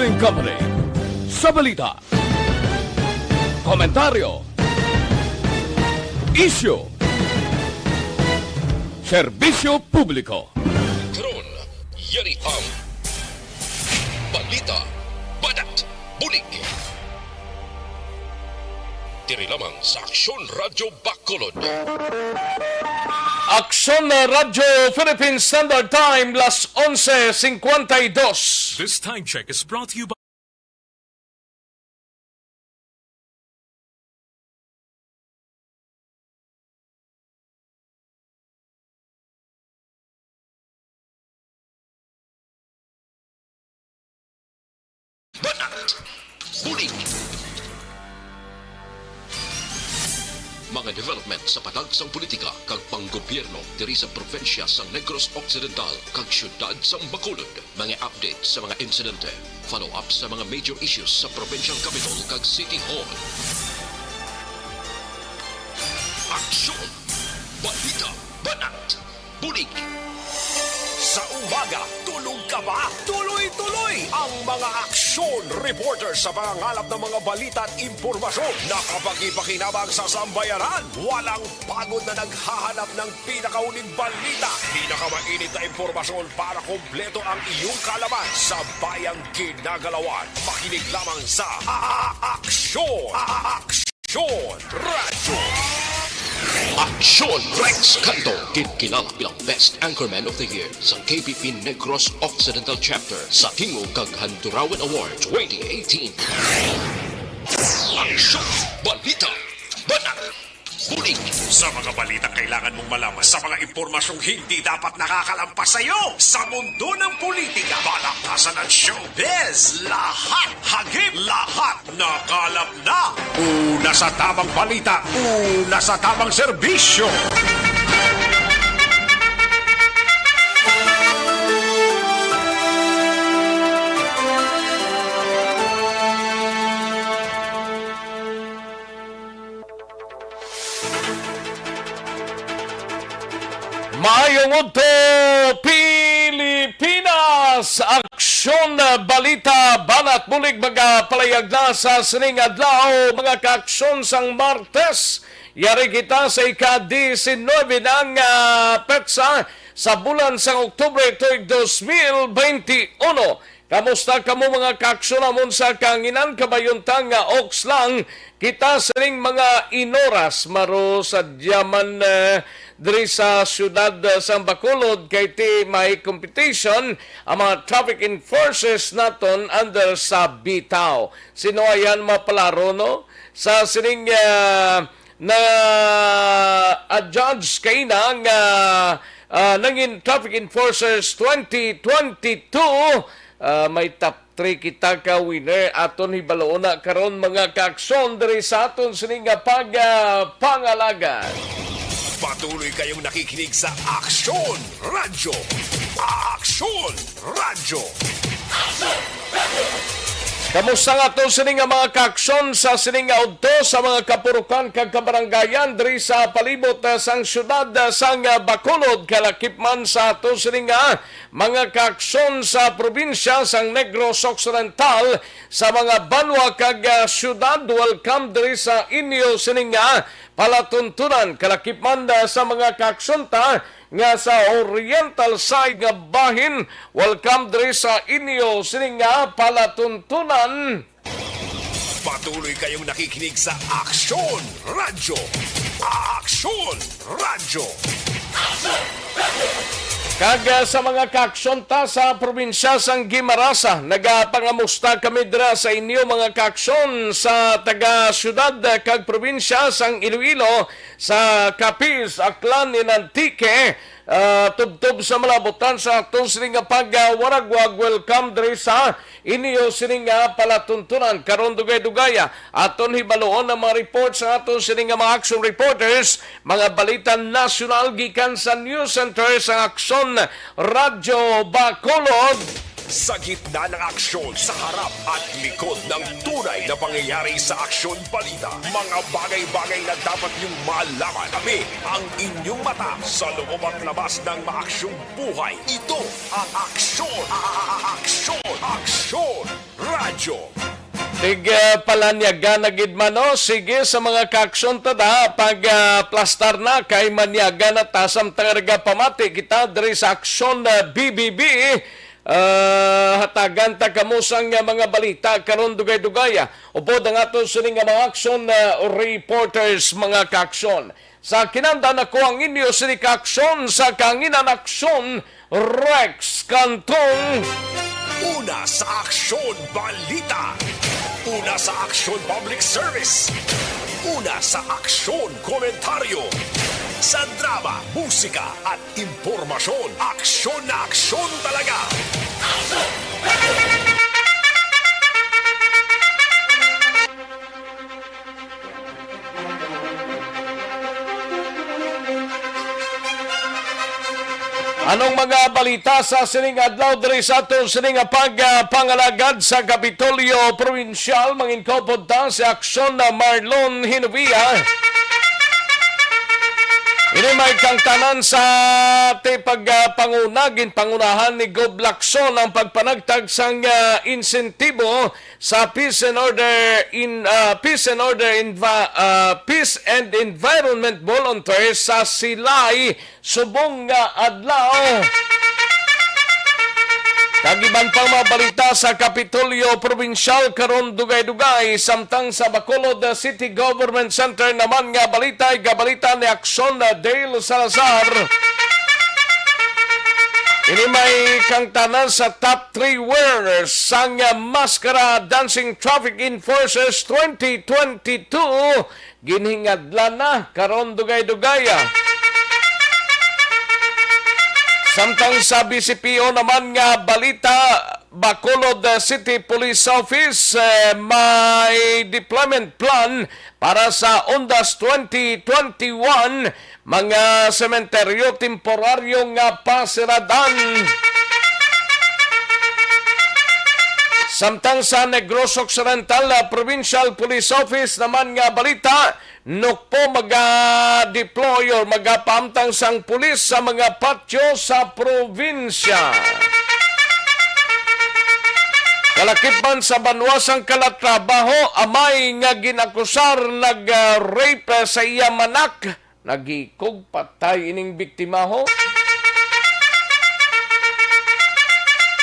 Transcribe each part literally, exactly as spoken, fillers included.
Company. Sa balita, komentaryo, isyu, serbisyo publiko. Karon, yari ang balita, banat, bulig. Diri lamang sa Aksyon Radyo Bacolod. Aksyon Radyo Philippine Standard Time, las onse cincuenta y dos. This time check is brought to you by Banat. Bulig. Mga development sa patag sang politika kag panggobyerno diri sa probinsya sang Negros Occidental kag siyudad sang Bacolod. Mga update sa mga insidente, follow-up sa mga major issues sa provincial capital kag city hall. Aksyon! Balita! Banat! Bulig! Sa umaga, tulog ka ba? Tuloy-tuloy ang mga aksyon reporter sa pangangalap ng mga balita at impormasyon. Nakapagpakinabang sa sambayanan. Walang pagod na naghahanap ng pinakahuling balita. Pinakamainit na impormasyon para kompleto ang iyong kaalaman sa bayang ginagalawan. Makinig lamang sa A-, A-, Aksyon! A-, A-, Aksyon! Aksyon Radyo. Aksyon Rex Canto, ginkilala bilang Best Anchorman of the Year sa K P P Negros Occidental Chapter sa Tingog kag Handurawan Award twenty eighteen. Aksyon! Balita! Banat! Bulig! Sa mga balitang kailangan mong malaman, sa mga impormasyong hindi dapat nakakalampas sa iyo, sa mundo ng politika, palakasan at showbiz, lahat, hagip, lahat, nakalap na. Una sa tamang balita, una sa tamang serbisyo. Maayong udto, Pilipinas! Aksyon, balita, banat, bulig, magapalayag na sa sining adlaw, mga kaaksyon, sang Martes. Yari kita sa ika-disinuybe na nga petsa sa bulan sang Oktubre tuig dos mil bente uno. Kamusta kamo, mga kaaksyon, amon sa kahanginan? Kabayuntan nga oks lang kita sining mga inoras. Maro sa diaman, eh, diri sa siyudad, eh, sang Bacolod, kay ti may competition ang mga traffic enforcers naton under sa bitaw. Sino ayan mapalaro, no? Sa sining, eh, na, ah, judge kaina nga, ah, nangin traffic enforcers twenty twenty-two, ah, may top three kita ka winner. Aton hibaluon na karon, mga kaaksyon, diri sa aton sini nga pag, ah, pangalaga. Patuloy kayong nakikinig sa Aksyon Radyo. Aksyon Radyo. Kamusta nga to sini nga mga kaaksyon sa sini nga udto sa mga kapurukan kag kabarangayan diri sa palibot, ah, sang siyudad, ah, sang, ah, Bacolod, kalakip man sa ato sini nga mga kaaksyon sa probinsya sang Negros Occidental, sa mga banwa kag, ah, siyudad? Welcome diri sa inyo sini nga palatuntunan, kalakip man, ah, sa mga kaaksyon ta nga sa oriental side nga bahin. Welcome diri sa inyo sini nga palatuntunan. Patuloy kayong nakikinig sa Aksyon Radyo. Aksyon Radyo. Kag, ah, sa mga kaaksyon ta sa probinsya sang Guimaras, ah, nagapangamusta kami dira sa inyo, mga kaaksyon sa taga siyudad, ah, kag probinsya sang Iloilo, sa Capiz, Aklan, and Antique, ah, tubtob sa malabutan sa aton sini nga pagwaragwag. Welcome diri sa inyo sini nga palatuntunan. Karon, dugay-dugaya, aton hibaluon ang mga report sa aton sini nga mga action reporters, mga balita nasyonal gikan sa news center sa Aksyon Radyo Bacolod. Sa gitna ng aksyon, sa harap at likod ng tunay na pangyayari sa Aksyon Balita, mga bagay-bagay na dapat niyong malaman. Kami ang inyong mata sa loob at labas ng maaksyong buhay. Ito ang Aksyon, a-, a-, a-, Aksyon, Aksyon, Tig, ah, palanyaga na gid man, no? Sige, sa mga kaaksyon ta da, pag, ah, plastar na, kay manyaga na ta, samtang nagapamati kita diri sa Aksyon, ah, B B B. Ah, hatagan ta kamo sang, ah, mga balita karon, dugay-dugay, ah. Upod ang aton sini nga mga aksyon, ah, reporters, mga kaaksyon. Sa kinahanglan, ako ang inyo sini ka aksyon sa Kahanginan Aksyon, Rex Cantong. Una sa Aksyon Balita. Una sa Aksyon Public Service. Una sa Aksyon Komentaryo. Sa drama, musika at impormasyon, aksyon na aksyon talaga. Anong mga balita sa sining adlaw diri sa aton sining pag, ah, pangalagad sa Kapitolyo Probinsyal? Mangin-, kaupod ta si Aksyon na Marlon Hinovia. Ini may kangtanan sa ti pagpanguna, ginpangunahan ni Gob Lacson ang pagpanagtag sang, ah, insentibo sa peace and order in, ah, peace and order inva-, ah, peace and environment volunteers sa Silay subong nga adlaw. Kag iban pang mga balita sa Kapitolyo Probinsyal karon, dugay-dugay, samtang sa Bacolod City Government Center naman nga balita, igabalita ni Aksyon Dale Salazar. Ini may kangtanan sa top three wearers sang Maskara Dancing Traffic Enforcers twenty twenty-two, ginhingadlan na karon, dugay-dugay, ah. Samtang sa B C P O naman nga balita, Bacolod City Police Office, eh, may deployment plan para sa Undas twenty twenty-one, mga sementeryo temporaryo nga pasiradan. Samtang sa Negros Occidental, ah, Provincial Police Office naman nga balita, Nukpo maga-deploy or magapaamtang sang pulis sa mga patyo sa probinsya. Kalakip man sa banwa sang Calatrava, amay nga ginakusar nag-rape sa iya manak, nagikog patay ining biktima, ho.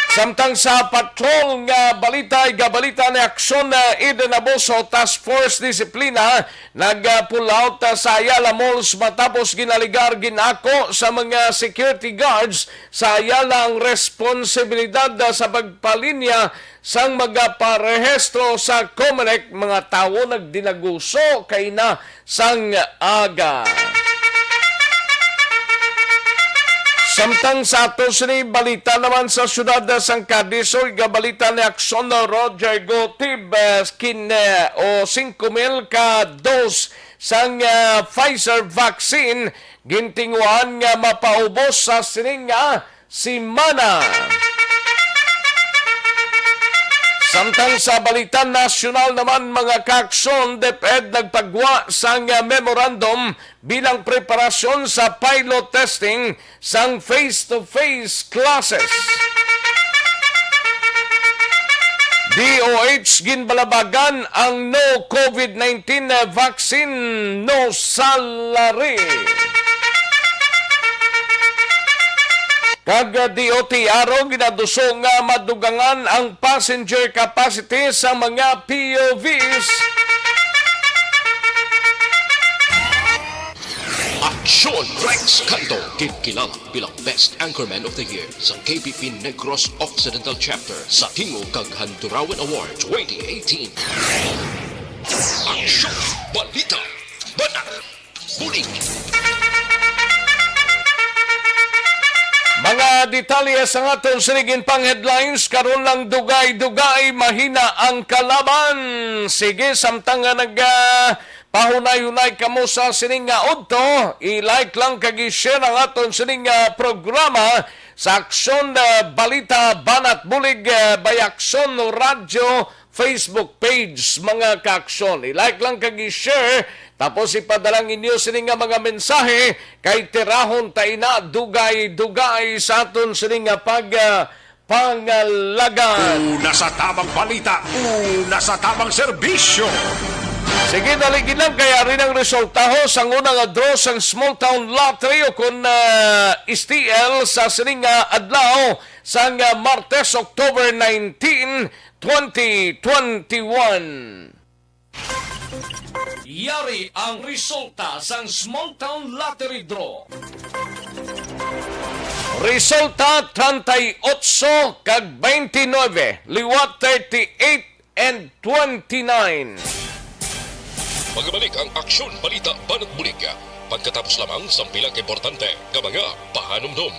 Samtang sa patrol nga balita, igabalita ni Aksyon, ah, Eden Abuso, Task Force Disiplina, nag-pull out, ah, sa Ayala Malls matapos ginaligar, ginako sa mga security guards sa Ayala ang responsibilidad, ah, sa pagpalinya sang magaparehistro sa Comelec. Mga tawo nagdinaguso kay na sang aga. Samtang sa ato sini balita naman sa siyudad sang Cadiz, o igabalita ni Aksyon Roger Gotib, eh, kin, eh, o singko mil ka dos sang, eh, Pfizer vaccine gintinguhan nga mapaubos sa sining, ah, semana. Samtang sa balita nasyonal naman, mga kaaksyon, DepEd nagpagwa sang memorandum bilang preparasyon sa pilot testing sang face-to-face classes. D O H ginbalabagan ang no COVID nineteen vaccine, no salary. Kag D O T R O ginaduso nga madugangan ang passenger capacity sa mga P O Vs. Aksyon Rex Canto, gikilala bilang Best Anchorman of the Year sa K P P Negros Occidental Chapter sa Tingog kag Handurawan Award twenty eighteen. Aksyon, balita, banat, bulig. Mga detalye sa aton sining pang headlines karon lang, dugay-dugay, mahina ang kalaban. Sige, samtang nga nag, ah, pahunay-hunay kamo sa sining nga udto, i-like lang kag i-share ang aton sining nga programa sa Aksyon, ah, Balita, Banat Bulig, ah, by Aksyon Radyo Facebook page, mga kaaksyon. I-like lang kag i-share, tapos ipadala ang inyo sini nga mga mensahe, kay tirahon ta ina dugay-dugay sa aton sini nga pag, ah, Pangalagan. Una sa tamang balita, una sa tamang serbisyo. Sige, dali gid lang, kay ari ang resulta ho sang una nga draw sang Small Town Lottery o kon, ah, S T L sa sining nga adlaw sang, ah, Martes, October nineteen, twenty twenty-one. Yari ang resulta sang Small Town Lottery Draw. Resulta, treinta y ocho kag veintinueve, liwat thirty-eight and twenty-nine. Magbalik ang Aksyon Balita Banat Bulig pagkatapos lamang sang pila ka importante nga mga pahanumdom.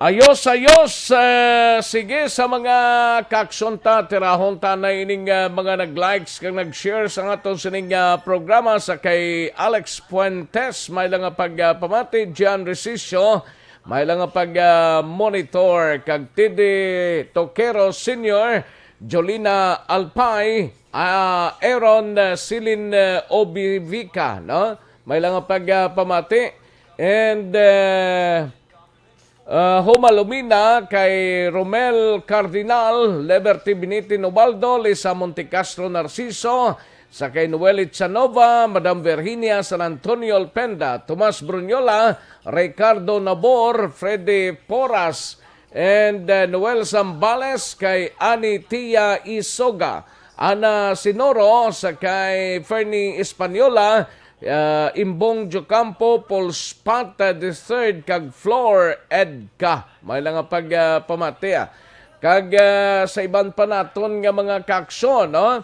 Ayos, ayos. Eh, sige, sa mga kaaksyon ta, tirahon ta na ining, ah, mga nag-likes kag nag-share sa aton sining, ah, programa, sa kay Alex Fuentes, may lang nga pag, ah, pamati, Gian Resicio, may lang nga pag, ah, monitor, kag T D Toquero Senior, Jolina Alpay, ah, Aaron, ah, Silin, ah, Obivica, no? May lang nga pag, ah, pamati. And, ah, Ah, Homa Lumina, kay Romel Cardinal, Liberty Binitin Ubaldo, Lisa Montecastro Narciso, sa kay Noel Itsanova, Madam Virginia San Antonio Alpenda, Tomas Brunyola, Ricardo Nabor, Freddy Poras, and, uh, Noel Zambales, kay Ani Tia Isoga, Ana Sinoro, sa kay Fernie Española, ah, Imbong Jocampo, Paul Spat, ah, the third, kag Flor Edca. May lang nga pag, ah, pamati, ah. Kag, ah, sa iban pa naton nga mga kaaksyon, no?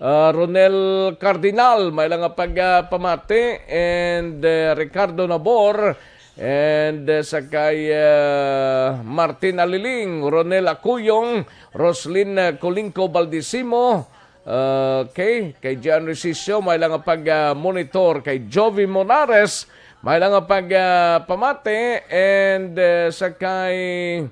Ah, Ronel Cardinal, may lang nga pag, ah, pamati, and, ah, Ricardo Nabor, and, ah, sa kay, ah, Martin Aliling, Ronel Acuyong, Roslyn, ah, Colingco Baldisimo, Okay, kay Gian Resicio, may lang nga pag, ah, monitor. Kay Jovi Monares, may lang nga pag, ah, pamati. And, eh, sa kay,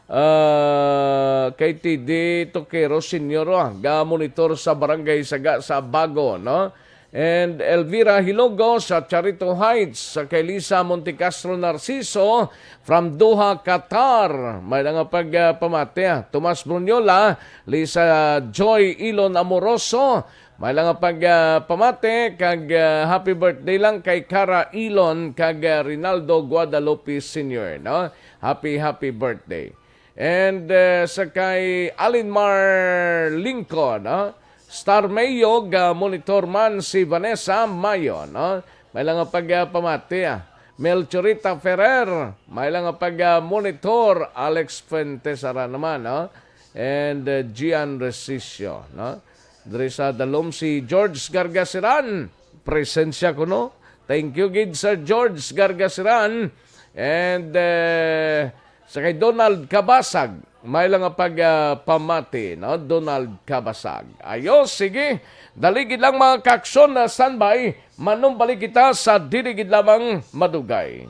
ah, kay T D Toquero Senior, ah, ga monitor sa Barangay Saga sa Abago, no? And Elvira Hilogo sa Charito Heights, sa kay Lisa Montecastro Narciso, From Doha, Qatar, may lang nga pag, ah, pamati, ah. Tomas Brunyola, Lisa Joy Ilon Amoroso, may lang nga pag, ah, pamati, kag, ah, happy birthday lang kay Cara Ilon kag, ah, Rinaldo Guadalupe Senior, no? Happy, happy birthday. And, ah, sa kay Alinmar Lincoln, no? Star Mayo, ga monitor man si Vanessa Mayo, no? May lang nga pag, ah, pamati, ah. Melchorita Ferrer, may lang nga pag, ah, monitor, Alex Fuentes ara naman, no? And, ah, Gian Resicio, no? Diri sa dalom si George Gargasiran, presensya kuno. Thank you gid, Sir George Gargasiran. And, eh, sa kay Donald Cabasag, may lang nga pag, ah, pamati, no? Donald Cabasag. Ayos, sige. Dali gid lang, mga kaaksyon, na standby. Manumbalik kita sa dili gid lamang madugay.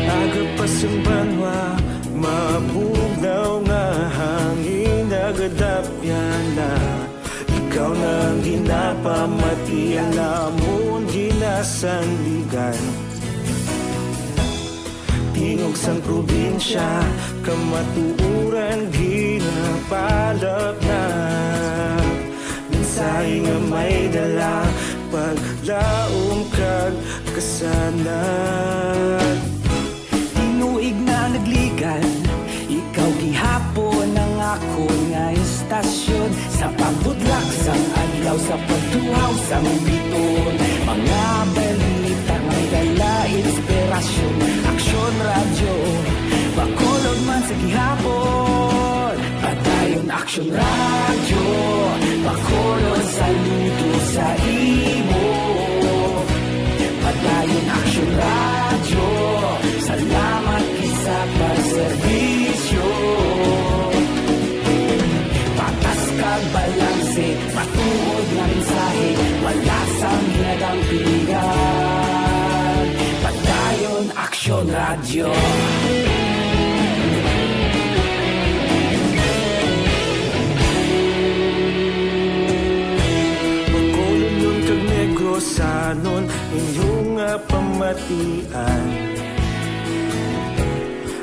Aga pa sang banwa, mabugnaw nga hangin, nagadapyan na. Ikaw na ang ginapamati, ang amon ginasandigan. Tingog sang probinsya, kamatuoran ginapalapnag. Mensahe nga may dala, paglaom kag kasanag. Tinuig na nagligan, ikaw gihapon ang akon nga istasyon. Sa pagbudlak sang adlaw, Sa pagtuhaw sang biton, mga balita nga may dala inspirasyon. Aksyon Radyo, Bacolod man sa gihapon. Padayon Aksyon Radyo, Bacolod saludo sa imo. Padayon Aksyon Radyo, salamat gid sa pagserbisyo. Patas kag balanse, matuod nga mensahe, wala sang ginadampigan. Padayon Aksyon Radyo. Bacolodnon kag Negrosanon, inyo nga pamatian.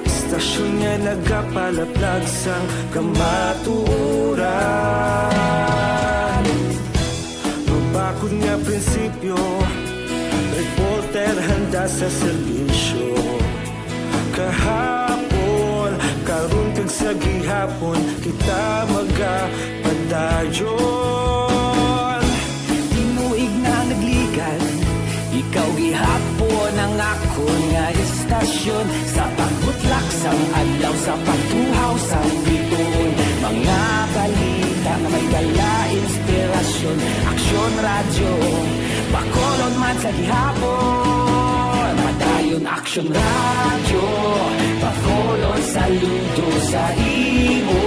Istasyon nga nagapalaplag sang kamatuoran. Mabakod nga prinsipyo, reporter handa sa serbisyo. Kahapon, karon kag sa gihapon, kita magapadayon. Tinuig na nagligan, ikaw gihapon ang akon nga istasyon. Sa pagbutlak sang adlaw, sa pagtuhaw sang biton, mga balita nga may dala inspirasyon. Aksyon Radyo, Bacolod man sa gihapon. Padayon Aksyon Radyo, Bacolod saludo sa imo.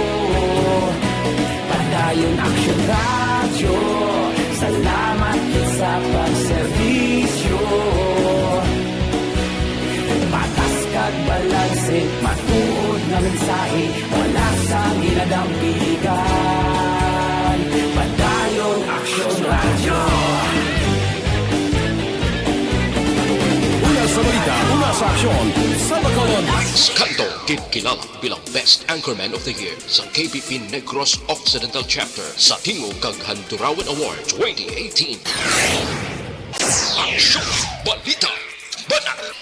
Padayon Aksyon Radyo, salamat gid sa pagserbisyo. Patas kag balanse, matuod nga mensahe, wala sang ginadampigan. Padayon Aksyon Radyo. Una sa balita, una sa aksyon, sa Bacolod. Kanto, gid kilala bilang Best Anchorman of the Year sa K B P Negros Occidental Chapter sa Tingog kag Handurawan Award twenty eighteen. Aksyon! Balita! Banat!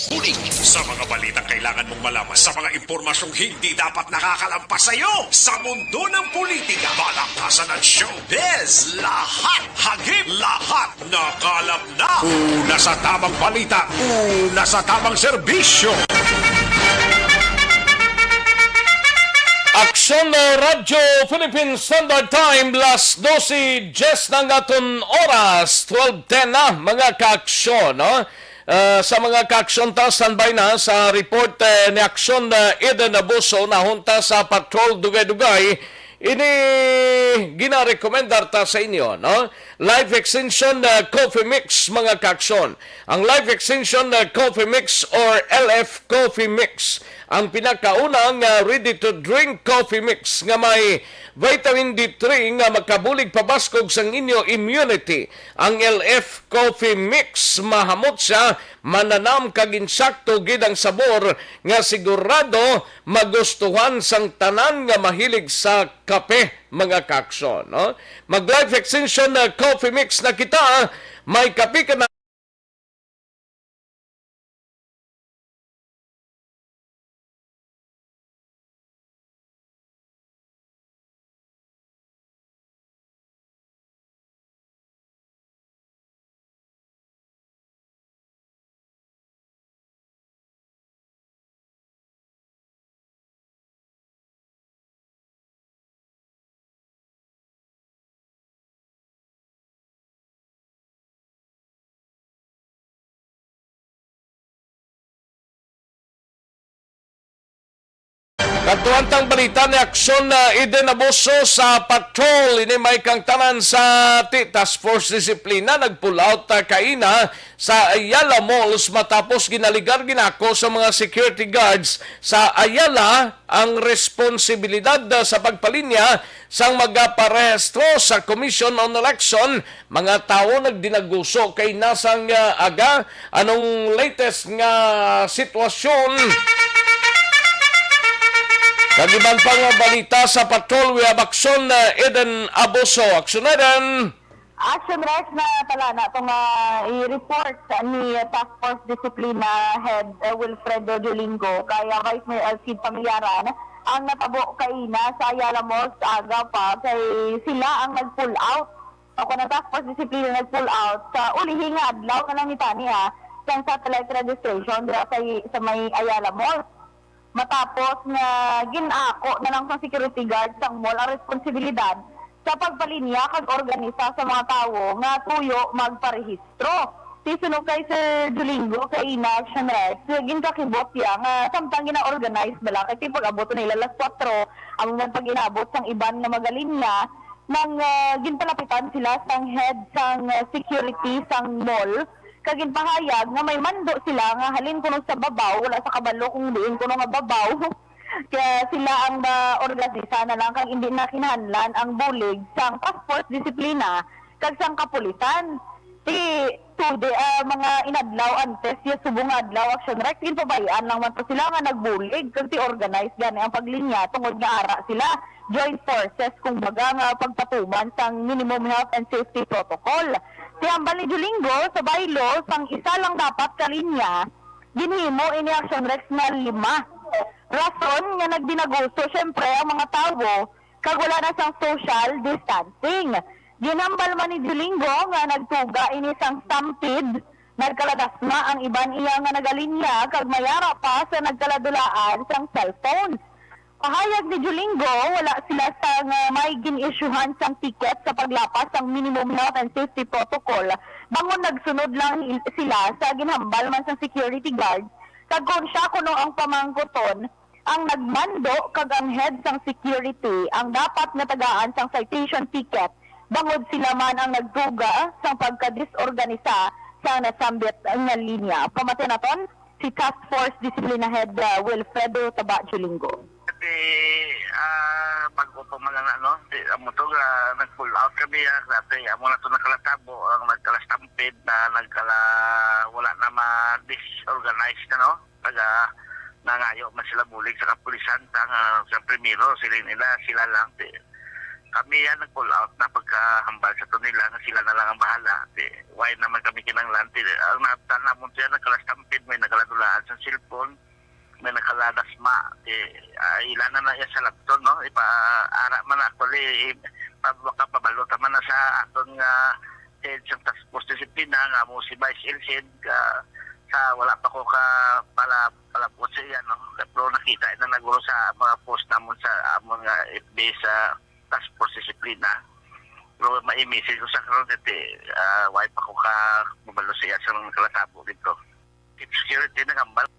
Bulig! Sa mga balitang kailangan mong malaman, sa mga impormasyong hindi dapat nakakalampas sa iyo, sa mundo ng politika, balaktasan at showbiz, lahat, hagip, lahat, nakalap na. Una sa tamang balita, una sa tamang serbisyo. Aksyon na Radyo Philippine Standard Time, las dose diyes na ang aton oras, twelve ten na, mga kaaksyon, no? Ah, sa mga kaaksyon ta, standby na sa report, eh, ni Aksyon, eh, Eden Abuso, nahunta sa patrol Dugay-Dugay. Ini ginarekomendar ta sa inyo, no? Life Extension, eh, Coffee Mix, mga kaaksyon. Ang Life Extension, eh, Coffee Mix or L F Coffee Mix, ang pinakauna nga ready-to-drink coffee mix nga may vitamin D three nga makabulig pabaskog sang inyo immunity. Ang L F Coffee Mix, mahamot siya, mananam kag insakto gid ang sabor nga sigurado magustuhan sang tanan nga mahilig sa kape, mga kaaksyon, no? Mag Life Extension na Coffee Mix na kita, may kape ka na. Kadtuan tang balita ni Aksyon, ah, Eden Abuso sa patrol. Ini may kangtanan sa ti-, Task Force Disiplina nag-pull out, ah, kaina sa Ayala Malls matapos ginaligar ginako sa mga security guards sa Ayala ang responsibilidad, ah, sa pagpalinya sang magaparehistro sa Commission on Election. Mga tawo nagdinaguso kaina sang, ah, aga. Anong latest nga sitwasyon? Kag iban pa nga balita sa patrol, we have Aksyon, ah, Eden Abuso. Aksyon, Eden. Action Rex, na pala na itong, ah, i-report ni Task Force Disiplina Head, ah, Wilfredo Dulingo kay, ah, Vice Mayor Alcid Pamillaran ang natabo kaina sa Ayala Malls aga pa kay sila ang nag-pull out ako na task force disiplina nag-pull out sa ulihi nga adlaw na lang ni tani, ah, sang satellite registration dira sa, sa may Ayala Mall. Matapos nga gin-ako na lang sang security guard sang mall ang responsibilidad sa pagpalinya kag organisa sa mga tawo nga tuyo magparehistro. Ti suno kay Sir Julingo, kay ina Action Rex, ginkakibot iya nga samtang gina-organize bala, kay ti pag-abot nila alas kuwatro, amo man pag-inabot sang iban nga magalinya, nang, ah, ginpalapitan sila sang head sang, ah, security sang mall, kag ginpahayag nga may mando sila nga halin kuno sa babaw, wala sa kabalo kung diin kuno nga babaw. Kaya sila ang maorganisa na lang kag hindi na kinahanglan ang bulig sang task force disiplina kag sang kapulisan. Ti today, ah, mga inadlaw antes ya subong nga adlaw, Action Rex, ginpabayaan lang man to sila nga nagbulig kag ti organize gani ang paglinya tungod nga ara sila joint forces, kumbaga, nga pagpatuman sang minimum health and safety protocol. Ti hambal ni Julingo, sa baylo sang isa lang dapat ka linya, ginhimo ini, Action Rex, nga lima. Rason nga nagdinaguso, syempre, ang mga tawo kag wala na sang social distancing. Ginhambal man ni Julingo nga nagtuga ini sang stampede, nagkaladasma ang iban iya nga nagalinya kag may ara pa sa nagkaladulaan sang cellphone. Pahayag ni Julingo, wala sila sang, ah, may gin-isyuhan sang ticket sa paglapas sang minimum health and safety protocol, bangon nagsunod lang il-, sila sa ginhambal man sang security guard, kag kon siya kuno ang pamangkuton, ang nagmando kag ang head sang security ang dapat nga tagaan sang citation ticket, bangod sila man ang nagtuga sang pagkadisorganisa sa nasambit nga linya. Pamati naton, si Task Force Disiplina Head, ah, Wilfredo Taba Julingo. Di, ah, bago pa man lang, ano, di, amo to, ah, nag-pull out kami, ah, dati, amo na to nagkalatabo, ang nagkalastampid na nagkala, wala na ma-disorganize na, no? Taga, nangayo man sila bulig sa kapulisan, sa, ah, sa primero, sila nila, sila lang, di, kami yan, nag-pull out na pagkahambal sa to nila, nga sila na lang ang bahala, di, why naman kami kinanglan, di, ang natan namon siya, nagkalastampid, may nagkaladulaan sa cellphone, may nakaladasma, ti, ah, ila na na iya sa labton, no? Ipa-, ara man actually, i-, pa-, makapabalo ta man na sa aton nga head sa task force disiplina nga mo si Vice Elcid, ah, sa wala pa ko ka pala, palabot sa iya, no? Pero nakita na naguro sa mga post namon sa amon nga F B sa task force disiplina. Pero mai-message ko sa karon, ti, ah, why pa ko ka mabalo sa iya sa mga kalasabo dito. Chief Security nagambal.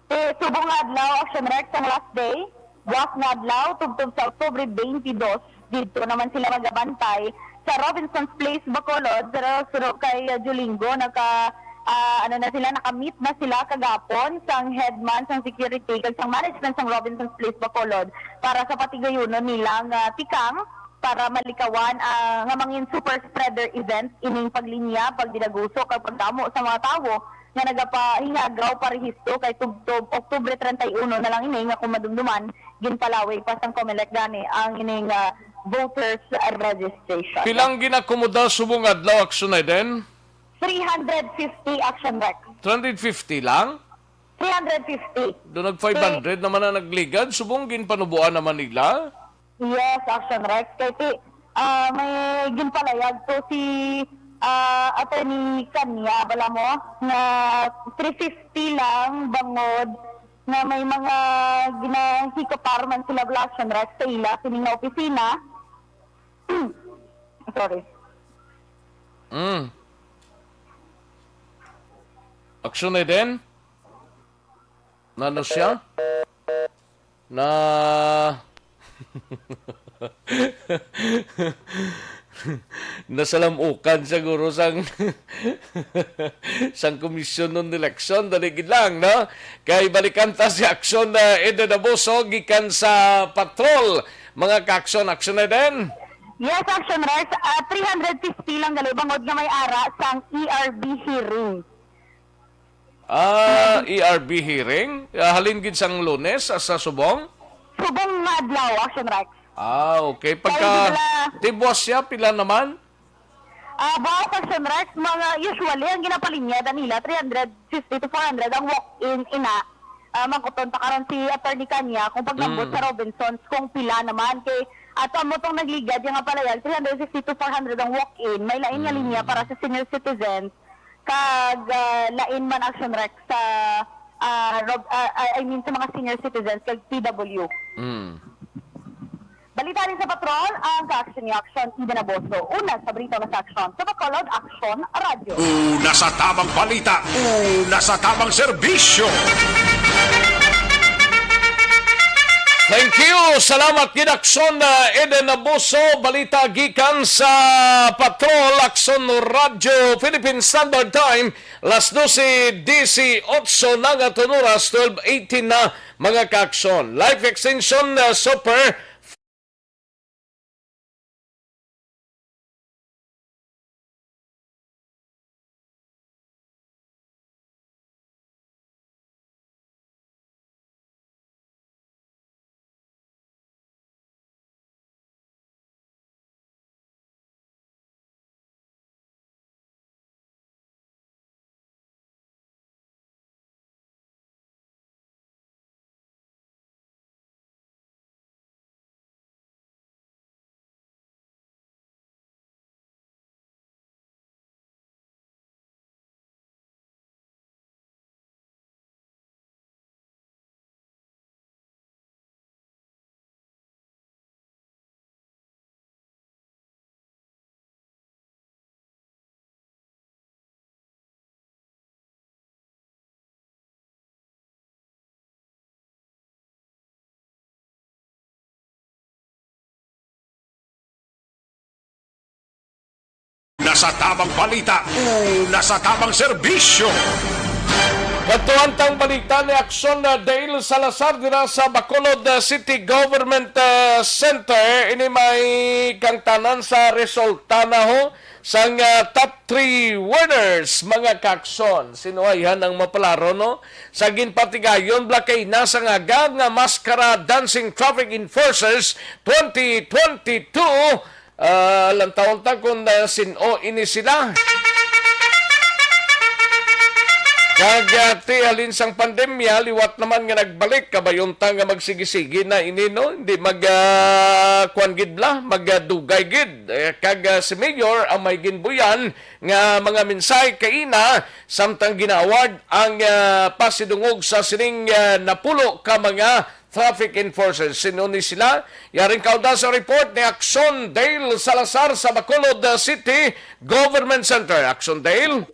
Ti subong nga adlaw, Action Rex, ang last day. Buwas nga adlaw, tubtob sa Oktubre twenty-two, didto naman sila magabantay sa Robinson's Place, Bacolod. Pero suro kay, uh, Julingo, naka, ah, ano na sila, naka-meet na sila kagapon sang headman sang security kag sang management sang Robinson's Place, Bacolod para sa patigayunon nila nga tikang para malikawan, ah, nga mangin super spreader event ining paglinya, pagdinaguso, kag pagdamo sa mga tawo nga nagapahingagaw parehistro kay tubtob Oktubre treinta y uno na lang ini, nga kung madumduman, ginpalawig pa sang Comelec gani ang ining, ah, voters registration. Pilang ginakomoda subong adlaw, Action Eden? Three hundred fifty, Action Rex. Three hundred fifty lang? Three hundred fifty. Do nag five hundred naman na nagligad, subong ginpanubuan naman nila? Yes, Action Rex. Kay ti, ah, may ginpalayag to si, ah, Attorney Kanya, bala mo, nga three fifty lang bangod nga may mga ginahikapar man sila, bala, Action Rex, sa ila sini nga opisina. Sorry. Mm. Action na din? Nano siya? Na nasalamukan siguro sang sang komisyon ng eleksyon. Dali gid lang, no? Kay balikan ta si Action, uh, Eden Abuso gikan sa patrol. Mga ka-Action, Action Eden. Yes, Action Rex. Ah, three hundred fifty lang gali bangod nga may ara sang E R B hearing. Ah, E R B hearing? Ah, halin gid sang Lunes, ah, sa subong? Subong nga adlaw, Action Rex. Ah, okay. Pagka Kaya sila ti buwas siya, pila naman? Ah, buwas, Action Rex, mga usually, ang ginapalinya nila, three hundred fifty to four hundred ang walk-in, ina. Ah, mangkuton pa karon si Attorney Kanya kung paglambot Mm. sa Robinsons, kung pila naman. Kay At amo tong nagligad, yung nga palayag, three hundred sixty to four hundred ang walk-in. May lain nga linya para sa senior citizens, kag, ah, lain man, Action Rex, sa, ah, rob-, ah, ah, I mean, sa mga senior citizens, kag P W. Mm. Balita rin sa Patrol, ang ka-action ni Action, Eden Aboso. Una sa balita na sa Action. Sa Bacolod, Action Radyo. Una sa tamang balita, una sa tamang serbisyo. Thank you. Salamat gid, Action, uh, Eden Abuso. Balita gikan sa Patrol, Action Radyo, Philippine Standard Time. Las dose disiotso na nga tunuras, twelve eighteen na, mga ka-action. Life Extension, uh, Super Una sa tamang balita, una sa tamang serbisyo. Kadtuan tang balita ni Action, uh, Dale Salazar dira sa Bacolod, uh, City Government, uh, Center. Ini may kangtanan sa resulta na ho sang, uh, top three winners, mga ka-action. Sino ayhan ang mapalaro, no? Sa ginpatigayon, Black Eye na sa ngagad nga Maskara Dancing Traffic Enforcers twenty twenty-two. Ah, lantawon ta kung, ah, sin-o ini sila. Kag, ah, ti halin sang pandemya, liwat naman nga nagbalik, kabayon ta nga magsigi-sigi na ini, no? Hindi mag, ah, kwan gid bala, mag, ah, dugay gid. Eh, kag, ah, si Mayor ang may ginbuyan nga mga mensahe kaina, samtang gina-award ang, ah, pasidungog sa sining, ah, napulo ka mga traffic enforcers. Sino ni sila? Yaring kaunda sa report ni Action Dale Salazar sa Bacolod, uh, City Government Center. Action Dale?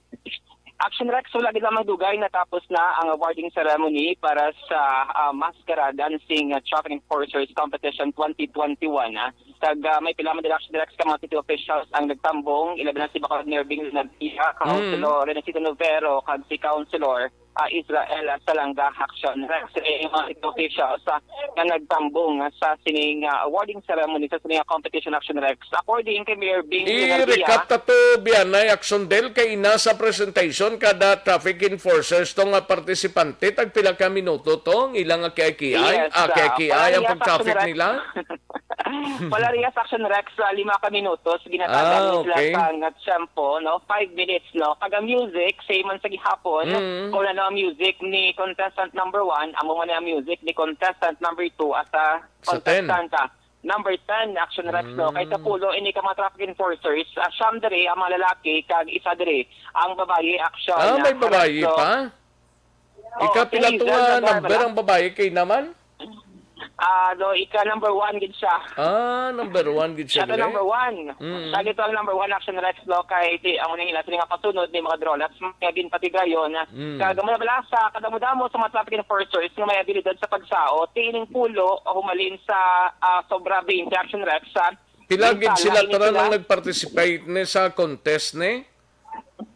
Action Rex, wala gid lamang dugay, natapos na ang awarding ceremony para sa, ah, Maskara Dancing, ah, Traffic Enforcers Competition twenty twenty-one, ah. Kag, ah, may pila man dira, Action Rex, ka mga city officials ang nagtambong, ilabi na si Bacolod Mayor Bing Nadia, Mm. Councilor Renesito Novero, kag si Councilor ah, Israel, ah, Salanga, Action Rex. Eh, yung mga city officials, ah, nga nagtambong, ah, sa sining, ah, awarding ceremony, sa sining, ah, competition, Action Rex. According kay Mayor Bing Renadia, I-recap ta to, biyanay, Action Dale, kay ina sa presentation, kada traffic enforcers to nga partisipante, tag pila ka minuto to, ang ilang kiay-kiay, Yes, ah, ah, kiay-kiay ang pag-traffic nila. Pwede ra, Action Rex, sa lima ka minutos, ginatagan Ah, nila okay. Sa nga tiyempo, no? Five minutes, no? Kag ang music, same man sa gihapon. Mm. Kung ano ang music ni contestant number one, amo man ang music ni contestant number two, asa Sa ten. Contestant, ah, number ten, Action Rex, no? Kay Mm. kapulo, ini ka mga traffic enforcers, ah, siyam diri ang mga lalaki, kag isa diri ang babayi, Action, Ah, may ah, babayi Rex, no? Pa? Oo, Ikapila si to Hazel nga Navarro, number wala? Ang babae kay naman? Ah, do, ika number one gid siya. Ah, number one gid siya, Siya to gali? Number one. Mm. Siya gid to ang number one, Action Rex, no? Kay ti, ang unang hilas nga pasunod ni mga draw lots, mga ginpatigayon. Mm. Kag mula bala sa kadamo-damo sa mga traffic enforcers nga may abilidad sa pagsao, tiining pulo o humalin sa, ah, sobra twenty, Action Rex, sa Pila gid sila tanan ang nagparticipate ni sa contest ni?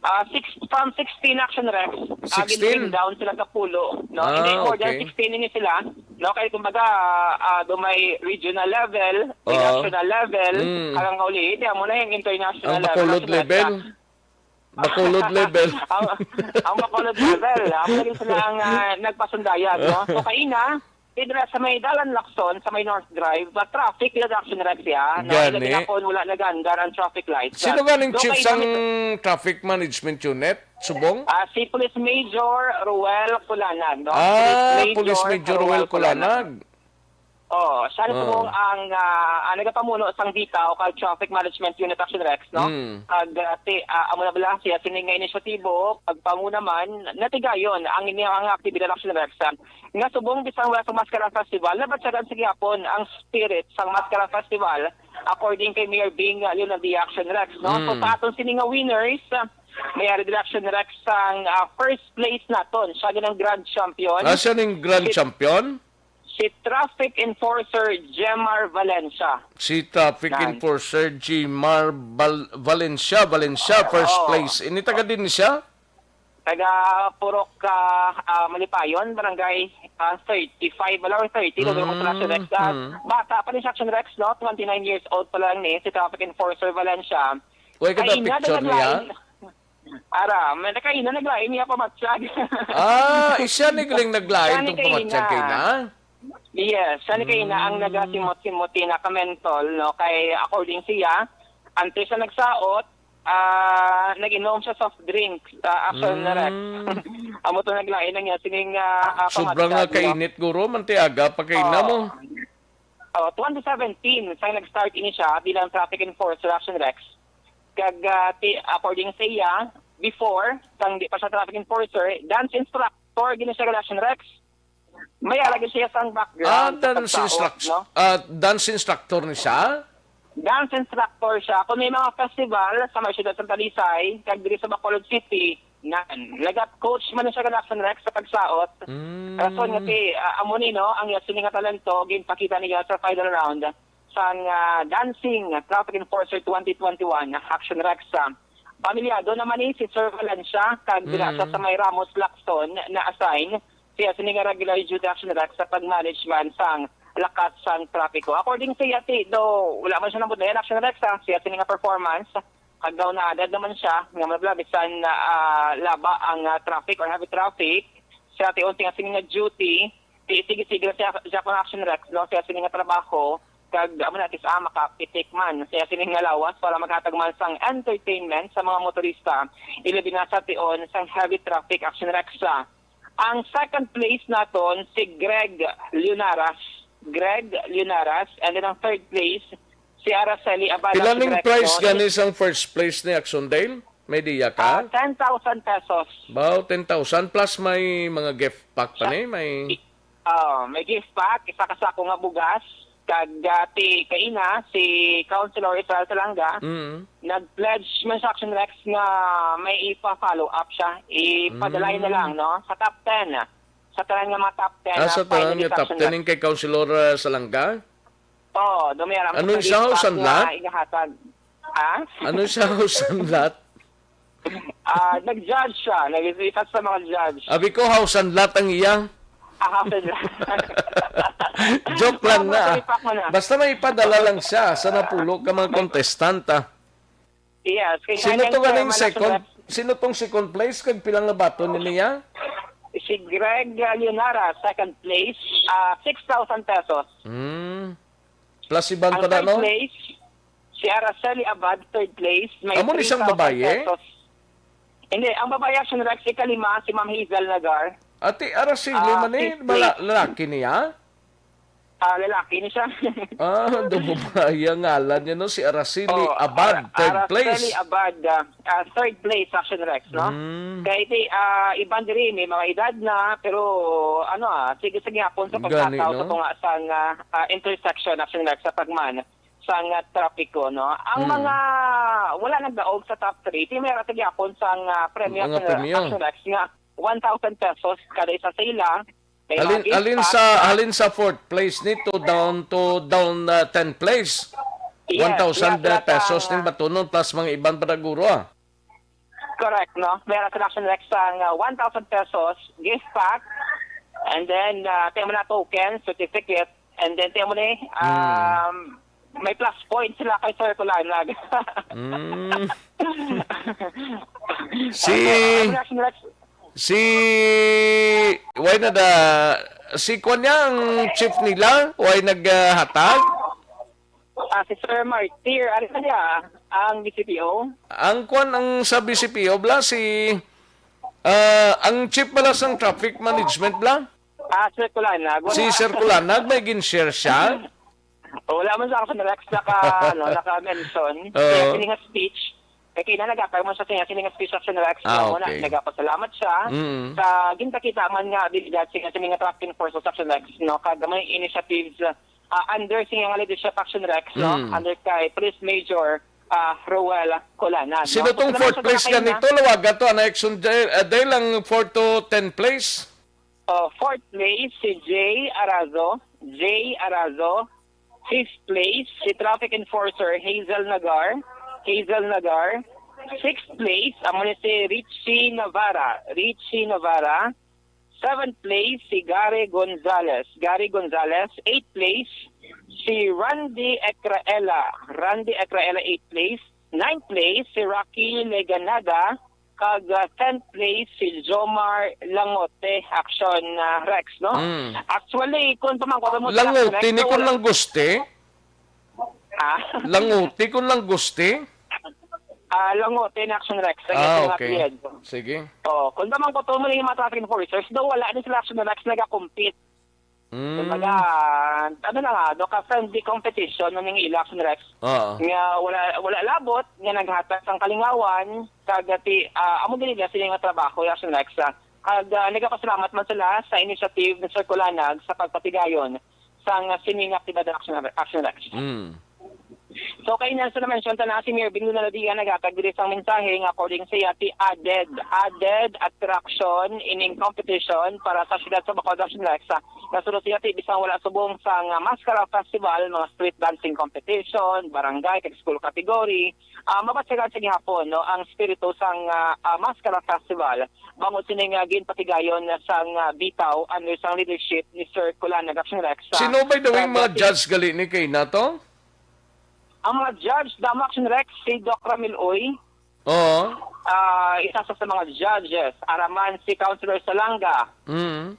Ah, six, from sixteen, Action Rex, ah, Sixteen? Gin-bring down sila sa pulo, no? Ah, Hindi, more than okay. Sixteen ini sila, no? Kaya kumbaga, ah, do may regional level, may Oo. National level, Mm. Hanggang kauli, hindi, amo na yung international Ang level, Bacolod Action Rex, level? ah. Bacolod level. Ang, ang Bacolod level, amo na rin sila ang, ah, nagpasundayan, no? So, kaina, Dira sa may Dalan Lacson, sa may North Drive, ba traffic la, Action Rex, ya, no? Gani. Labi na kon wala nagandar ang traffic lights. Sino ganing chief sang traffic management unit, subong? Ah, si Police Major Ruel Culanag, no? Ah, Police Major Ruel Culanag. Oh, siya na subong ang, ah, ang nagapamuno sang DITA o kag Traffic Management Unit, Action Rex, no? Mm. Kag, ah, ti-, ah, amo na bala siya sini nga inisyatibo, pagpanguna man, natigayon ang ini ang aktibidad, Action Rex, ah, nga subong bisan wala sa Maskara Festival, nabatyagan sa gihapon ang spirit sang Maskara Festival, according kay Mayor Bing, ah, Leonardi, Action Rex, no? So, mm, sa aton sini nga winners, ah, may ari dira, Action Rex, sang, ah, first place naton. Siya gyud ang grand champion. Ah, siya ning grand champion? Si Traffic Enforcer Jemar Valencia. Si Traffic Yan. Enforcer Jemar Val-, Valencia, Valencia, first Oo. place. Ini taga din siya? Taga Purok, ah, ah, Malipayon, barangay, ah, thirty-five, wala, or thirty, lugar ko sa Mm, Action Rex. Ah, mm. Bata pa ni sa Action Rex, no? Twenty-nine years old pa lang ni si Traffic Enforcer Valencia. Uy, kada Kaina, picture niya? naglain. Ara, may nakaina, naglain niya pamatyag. Ah, siya ni galing naglain Siya ni tong pamatyag kaina. kaina? Yes, siya ni kaina ang Mm. nagasimot-simot na kamentol, no? Kay according siya, antes siya nagsaot, ah, nag-inom siya soft drink, ah, after na rest. Mm. Amo to naglain ang iya sining, ah, ah, Sobra nga pamatyag, no? kainit, guro, mantiaga pa kaina Oo. mo. Oh, twenty seventeen, sa nag-start ini siya bilang traffic enforcer, Action Rex. Kag, ah, ti-, according sa iya, before, sang di pa siya traffic enforcer, dance instructor gini siya, Action Rex. May ara gid siya sang background Ah, sa dance pagsaot, instruct-, no? ah, dance instructor ni siya? Dance instructor siya. Kung may mga festival sa may siyudad sa Talisay, kag diri sa Bacolod City, nan. Nag-coach man siya, Action Rex, sa pagsaot. Mm. Rason nga ti, ah, amo ni, no, ang iya sini nga talento, ginpakita niya sa final round sang, ah, Dancing Traffic Enforcer twenty twenty-one, Action Rex, ah. Pamilyado naman ni si Sir Valencia, kag dira Mm. sa, sa may Ramos Lacson na assign siya sini nga regular duty, Action Rex, sa pag-manage man sang lakas sang trapiko. According sa iya, ti, do, wala man siya nabudlayan, Action Rex, ah, siya sini nga performance, kag daw naadad naman siya, nga mabla, bisan, ah, laba ang, ah, traffic or heavy traffic, siya ti unti nga sini nga duty, ti, sige, sige lang siya, siya pang, Action Rex, no? Siya sini nga trabaho, kag amo na, tis, ah, makapitik man siya sini nga lawas para maghatag man sang entertainment sa mga motorista, ilabi na sa tion sang heavy traffic, Action Rex. Ang second place naton si Greg Leonaras. Greg Leonaras. And then ang third place, si Araceli Abad, Pila Action ning Rex, price no? gani sang first place ni Action Dale? May diya Ah, ka? ten thousand pesos. Baw, ten thousand plus may mga gift pack pa Sa ni, may Ah, may gift pack, isa ka sako nga bugas, kag, ah, ti kaina, si Councilor Israel Salanga, Mm. nag-pledge man sa Action Rex nga may ipa-follow up siya. Ipadalay na Mm. lang, no? Sa top ten. Sa tanan nga mga top ten Ah, na sa tanan finalist nga top Action ten Rex. Yung kay Councilor, ah, Salanga? Oo, do may aram Ano sa isa, gift pack house and nga lot? igahatag. Ha? Ano siya, house and lot? Ah, nag-judge siya. Nag-isa sa mga judge. Abi ko, house and lot ang iya. Ah, house and lot. Joke lang Ano, na. sa ipak mo na. Basta may ipadala lang siya sa napulo ka mga contestant, ah. Yes, kay Sino kanyang to ganing chairman na second? sulat. Sino tong second place? Kag pilang nabaton ni niya? Si Greg, uh, Leonara, second place, ah, six thousand pesos. Hmm. Plus iban Ang pa na, third no? place, si Araceli Abad, third place, may Amo ni siyang three thousand babaye? pesos. Hindi, ang babae, Action Rex, ikalima, si Ma'am Hazel Nagar. Ate Araceli Ah, man eh, fifth mala-, place. lalaki niya? Ah, lalaki ni siya. Ah, do babae ang ngalan niya, no? Si Araceli Oh, Abad, Ara-, third Araceli place. Abad, ah, ah, third place, Action Rex, no? Mm. Kay di, ah, iban diri, may mga edad na, pero, ano, ah, sige, sige, hapon sa Gani, paghataw sa no? tunga sang, ah, ah, intersection, Action Rex, sa pagman sang, ah, trapiko, no? Ang Mm. mga wala nagdaog sa top three, ti may rata gyapon sang, ah, premyo Mga sa premyo. Action Rex nga one thousand pesos kada isa sa ila. May Halin, mga gift halin pack sa, na halin sa fourth place nito down to, down, ah, ten place. Yes, One thousand yeah, sila pesos sa ning batunon plus mga iban pa na guro, ah. Correct, no? Meron sa Action Rex ang, uh, one thousand pesos gift pack. And then, uh, tayo mo na token, certificate. And then, tayo mo na, Hmm. um, may plus point sila kay Sir Kulanag. Hmm. Si, Ang Action Rex, si, why na da, si kwan niya ang chief nila? Why naghatag? Ah, si Sir Martyr, ano na niya, ang B C P O? Ang kwan ang sa B C P O, bla, si, ah, ang chief pala sang traffic management, bla? Ah, Sir Kulanag, wala. Si Sir Kulanag, may gin-share siya? Wala man sa Action Rex naka, ano, naka-mention. Oo. Kaya kini nga speech, eh, kaya naghatag man siya siya, kini nga speech, Action Rex, Ah, no, muna, okay. nagapasalamat siya Mm. sa ginpakita man nga abilidad siya sa mga traffic enforcers, Action Rex, no, kag may initiatives, ah, under siya nga leadership, Action Rex, no, Mm. under kay Police Major, ah, Roel Colana, no? Sino So, tong sa fourth naman siya place kanina, ganito? Lawagan to, ano, Action Day, ah, dahil lang fourth to ten place? Oh, fourth place, si Jay Arazo. Jay Arazo. Fifth place, si traffic enforcer Hazel Nagar. Hazel Nagar. Sixth place, amo ni si Richie Navarra. Richie Navarra. Seventh place, si Gary Gonzalez. Gary Gonzalez. Eighth place, si Randy Ecraela. Randy Ecraela, eighth place. Ninth place, si Rocky Leganada. Kag, ah, tenth place si Jomar Langote, Action, ah, Rex, no? Mm. Actually, kung pamangkot mo sa Langote Rex, ni no, kung wala. Langote? Ah? Langote kung Langote? Ah, Langote na, Action Rex. Ang Ah, ito nga okay. apelyido. Sige. Oh, kung pamangkot mo yung mga traffic enforcers, daw wala ni sila, Action Rex, nagakompete. Mm. Kumbaga, ano na nga, no, ka-friendly competition no, ning ila, Action Rex. Oo. Nga wala, wala labot, nga naghatag sang kalingawan, kag ti, ah, amo din nila sila nga trabaho, Action Rex, ah. Kag, ah, nagapasalamat man sila sa initiative ni Sir Kulanag sa pagpatigayon sang sini nga aktibidad, Action, Action Rex. Mm. So, kay Nelson na-mention ta na, si Mayor Bingo Naladia naghatag diri sang mensahe nga according sa iya ti added, added attraction ining competition para sa siyudad sa Bacolod, Action Rex. Nasulat siya ti bisan wala subong sang Mascara Festival, mga street dancing competition, barangay, kag school category, ah, mabatyagan sa gihapon, no, ang espiritu sang, ah, ah, Mascara Festival. Bangod sini nga ginpatigayon sang, ah, Bitaw under sang leadership ni Sir Kulanag, Action Rex. Sino, by the way, Kag mga ti- judge gali ni kay nato? Ang mga judge, damo, Action Rex, si Doc Ramil Uy, Oo. ah, isa sa, sa mga judges. Ara man si Councilor Salanga, Mm.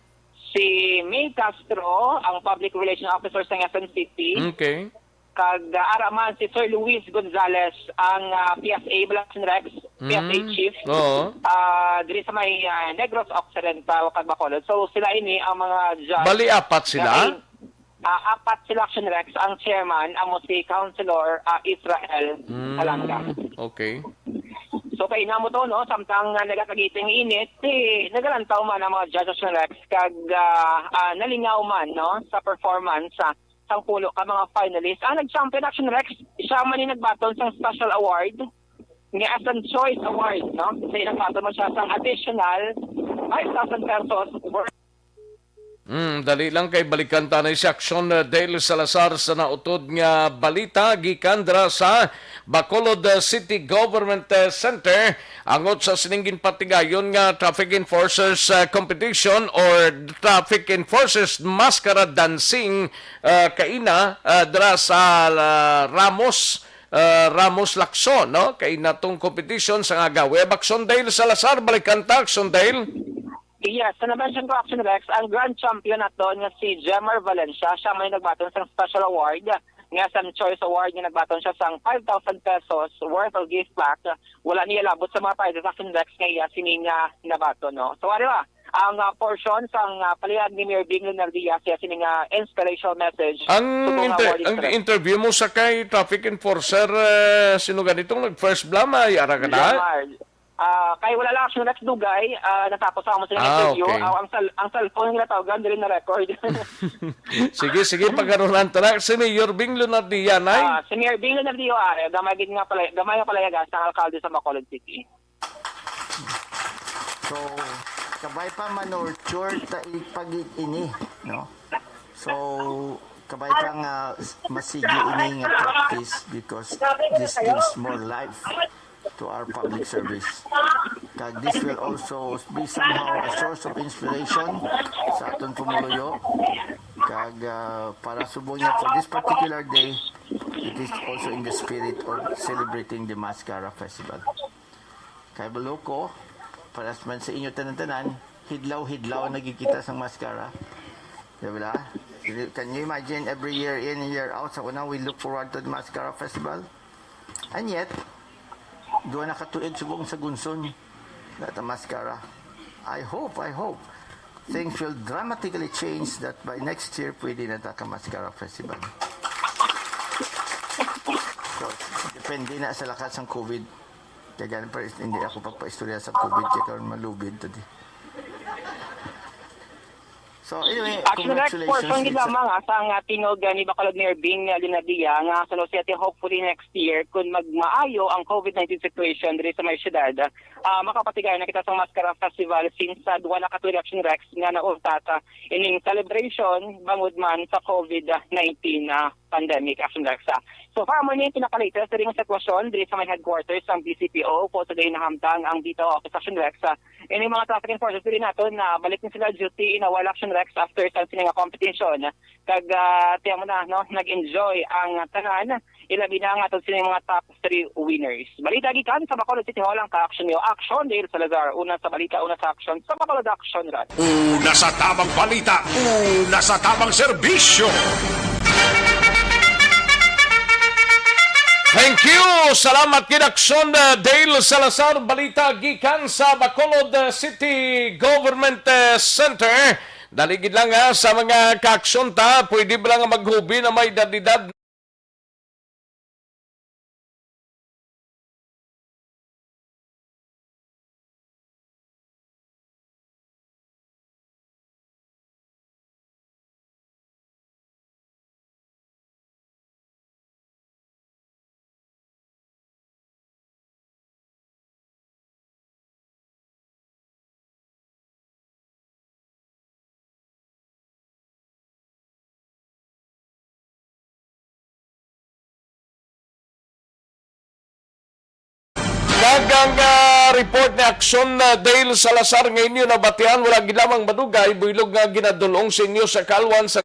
si May Castro, ang public relation officer sa Quezon City, Okay. kag, ah, ara man si Sir Luis Gonzalez, ang, ah, P S A, Action Rex, P S A Mm. chief, Oo. ah, diri sa may, ah, Negros Occidental, kag Bacolod. So, sila ini ang mga judge Bali, apat sila? nga in- Ah, apat sila, Action Rex. Ang chairman amo si Councilor, ah, Israel Mm, Salanga. Okay. So, kay namo to, no, samtang, ah, nagakagiting init, si, nagalantaw man ang mga judges, Action Rex, kag, ah, ah, nalingaw man, no, sa performance, ah, sang pulo ka mga finalists. Ang nag-champion, Action Rex, siya man yung nagbaton sang special award, nga as an choice award, no? Kasi nagbaton mo siya sang additional five thousand pesos worth. Mm, dali lang kay balikan ta na si Action, uh, Dale Salazar sa nautod nga balita gikan dira sa Bacolod, uh, City Government, uh, Center. Angot sa sining ginpatigayon nga traffic enforcers, uh, competition or traffic enforcers mascara dancing, uh, kaina, uh, dira sa, uh, Ramos, uh, Ramos Lacson, no? Kaina tong competition sa nga gawi. Action, Dale Salazar, balikan ta, Action, Dale. Yes, sa na-mention ko, Action Rex, ang grand champion naton nga si Jemar Valencia, siya may nagbaton sang special award, nga sang choice award, nga nagbaton siya sang five thousand pesos worth of gift pack. Wala niya labot sa mga prizes, Action Rex, nga iya sini nga nabaton, no? So, ano ba? Ang, ah, portion sang, ah, palihag ni Mayor Bing Lunardia siya sini nga inspirational message Ang subong nga inter-, awarding ang sa interview mo sa kay traffic enforcer, eh, sino ganitong nag-first blam ay ara ka na? Jemar. Ah, kay wala lang, Action Rex, dugay, ah, natapos ang amo sa Ah, interview. okay. Aw, ang sal-, ang cellphone nga tawgan, dili na record. Sige, sige, pagkaroon ang track. Si Mayor Bing Lunardia, nay? Ah, si Mayor Bing Lunardia, ah, gamay gid nga pala, gamay nga palayagan sa alkalde sa Bacolod City. So, kabay pa manurture ta ipag-ini, no? So, kabay pa nga s-, masigi ini nga practice because this gives more life to our public service. Kag this will also be somehow a source of inspiration sa aton pumuluyo. Kag, ah, para subong niya for this particular day, it is also in the spirit of celebrating the Mascara Festival. Kay balo ko, para man sa inyo tanan-tanan, hidlaw-hidlaw nagkikita sang mascara. Di ba? Can you imagine every year in, year out, sa una, we look forward to the Mascara Festival? And yet, duha na ka tuig subong sa Gunson, not a mascara. I hope, I hope. Things will dramatically change that by next year, pwede na ta ka Mascara Festival. So, depende na sa lakat sang COVID. Kaya gani pa, hindi ako pagpaistorya sa COVID, kaya karon malubid to di. So, anyway, Actually, next congratulations portion gid sa lamang, ah, sa nga tingog, ah, ni Bacolod Mayor Bing, ah, Linadia, nga sa Los Siete, hopefully next year, kung magmaayo ang COVID nineteen situation diri sa may syudad, ah, makapatigay na kita sa Mascara Festival since, ah, duwa na ka tuig, Action Rex, nga nauntat, ah, ining celebration bangod man sa COVID nineteen, ah, pandemic, Action Rex, ah. So far, mo ni pinaka-latest diri nga sitwasyon diri sa may headquarters sang B C P O. Upod sa diin nahamtang ang dito, Action Rex, ah, ini mga traffic enforcers diri naton na balik na sila duty in a while, Action Rex, after sa sini nga competition. Kag, ah, tiyan mo na, no, nag-enjoy ang tanan, ilabi na ang aton sini mga top three winners. Balita gikan sa Bacolod City Hall ang ka-action niyo. Action, Dale Salazar. Una sa balita, una sa action, sa Bacolod Action Run. Una sa tabang balita, una sa tabang serbisyo. Thank you. Salamat gid, Action, uh, Dale Salazar. Balita gikan sa Bacolod, uh, City Government, uh, Center. Dali gid lang, ha, sa mga ka-action ta, pwede ba lang maghubi na may edad-edad? Kag ang, ah, report ni Action, ah, Dale Salazar nga inyo nabatian, wala gid lamang madugay, buylog nga ginadul-ong sa inyo sa kalwan sa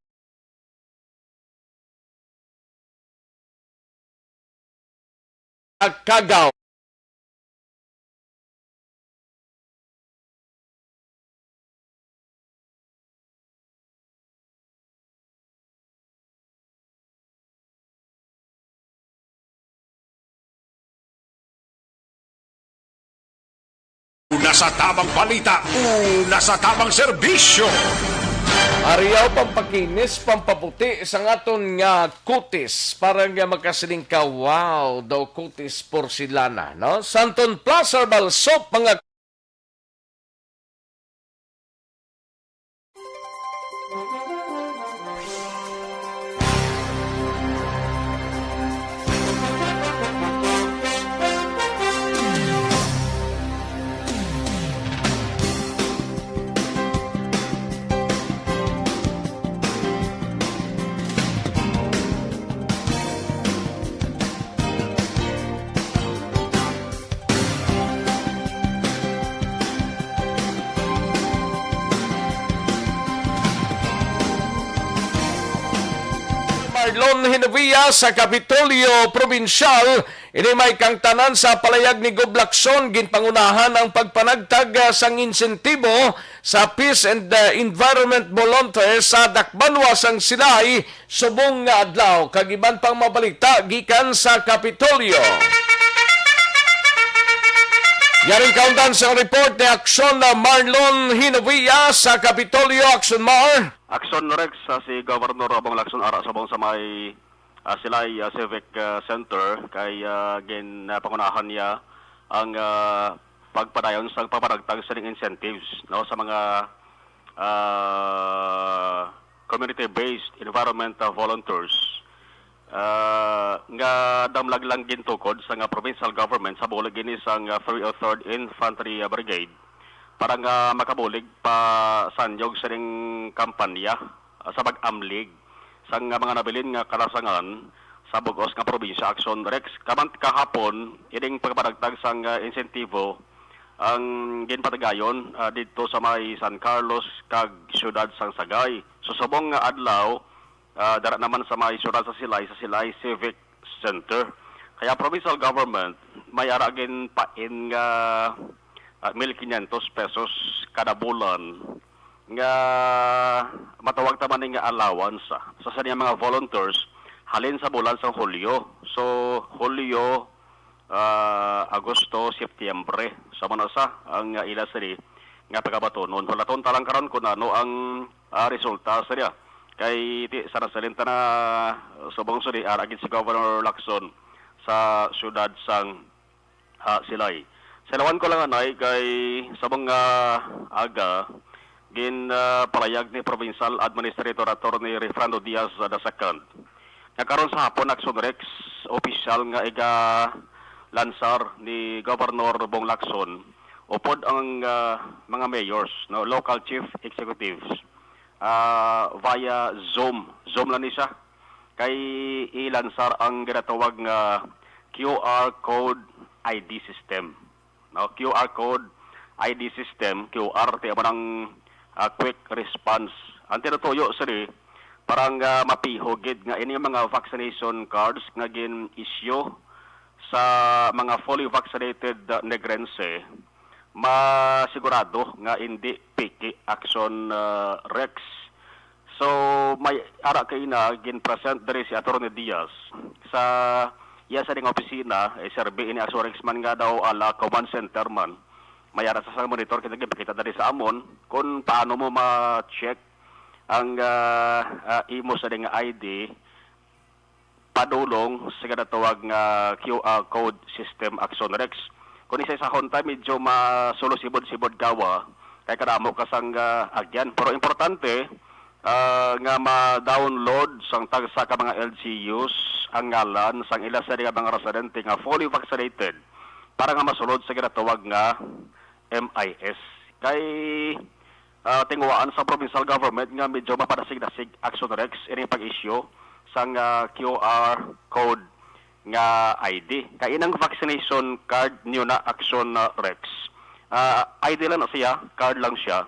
Kagaw. Una sa tabang balita, una sa tabang serbisyo. Ariaw pampakinis, pampaputi sa aton nga kutis, para nga makasiling ka, "Wow, daw kutis porselana," no? Santon Plus Herbal Soap, mga Marlon Hinovia sa Kapitolyo Probinsyal, ini may kangtanan sa palayag ni Gob Lacson, ginpangunahan ang pagpanagtag, ah, sang insentibo sa Peace and, ah, Environment Volunteers sa Dakbanwa sang Silay subong nga adlaw, kag iban pang mabalita gikan sa Kapitolyo. Yaring kaundan sa report ni Action na Marlon Hinovia sa Kapitolyo. Action, Mar. Action, Rex, sa si Governor Robong Lacson ara subong sa may, ah, Silay, ah, Civic, ah, Center kay, ah, gin, ah, pangunahan niya ang, ah, pagpadayon sa pagpanagtag sa incentives, no, sa mga, ah, community-based environmental volunteers, ah, nga damlag lang gintukod sa nga provincial government sa bulig ini sa nga three oh third Infantry, ah, Brigade para nga makabulig pa sanyog sining kampanya, ah, sa pag-amlig sang, ah, mga nabilin nga kalasangan sa bug-os nga probinsya. Action, Rex, kaman kahapon, ining pagpanagtag sang, ah, insentibo ang ginpatigayon, ah, didto sa may San Carlos kag siyudad sang Sagay. Sa subong nga adlaw, ah, dara naman sa may siyudad sa Silay, sa Silay Civic Center. Kaya provincial government may ara ginpain nga, ah, mil quinientos pesos kada bulan nga matawag ta man ni nga allowance, ah, sa sa niya mga volunteers halin sa bulan sa Hulyo. So, Hulyo, ah, Agosto, Setyembre. Sa man sa ang, ah, ila sini nga pagabatunon. Hulaton ta lang karon kung ano ang, ah, resulta sa niya. Kay ti, sa nasalin ta na, subong sini, ara gid si Governor Lacson sa siyudad sang, ah, Silay. Sa ilawan ko lang, anay, kay sa mga aga, gin, ah, palayag ni Provincial Administrator Attorney Refrando Diaz the second, nga karon sa hapon, Action Rex, opisyal nga iga-lansar ni Governor Bong Lacson, upod ang, ah, mga mayors, no, local chief executives, ah, via Zoom. Zoom lang ni siya. Kay ilansar ang ginatawag nga Q R code I D system. No, Q R code I D system, Q R, ti amo nang, ah, quick response. Ang tinutuyo sini, para nga mapiho gid nga ini mga vaccination cards nga gin-issue sa mga fully vaccinated, ah, Negrense, masigurado nga indi piki, Action, ah, Rex. So, may ara kaina gin-present diri si Attorney Diaz sa iya sa ding opisina, eh, serbi ini Action Rex man nga daw ala command center man. May ara sa, sa monitor kita, gipakita diri sa amon kung paano mo ma-check ang, ah, ah, imo sa ding I D padulong sa ginatawag nga Q R code system, Action Rex. Kung isa-isahon ta, medyo masulo sibod-sibod gawa, kay kadamo ka sang, ah, agyan. Pero importante, ah, nga ma-download sang tagsa ka mga L G Us ang ngalan sang ila sa mga residente nga fully vaccinated para nga masulod sa ginatawag nga M I S. Kay, ah, tinguhaan sa provincial government nga medyo mapadasig-dasig, Action Rex, ini pag-issue sang, ah, Q R code nga I D. Kay inang vaccination card niyo na, Action, ah, Rex. Ah, I D lang na siya, card lang siya.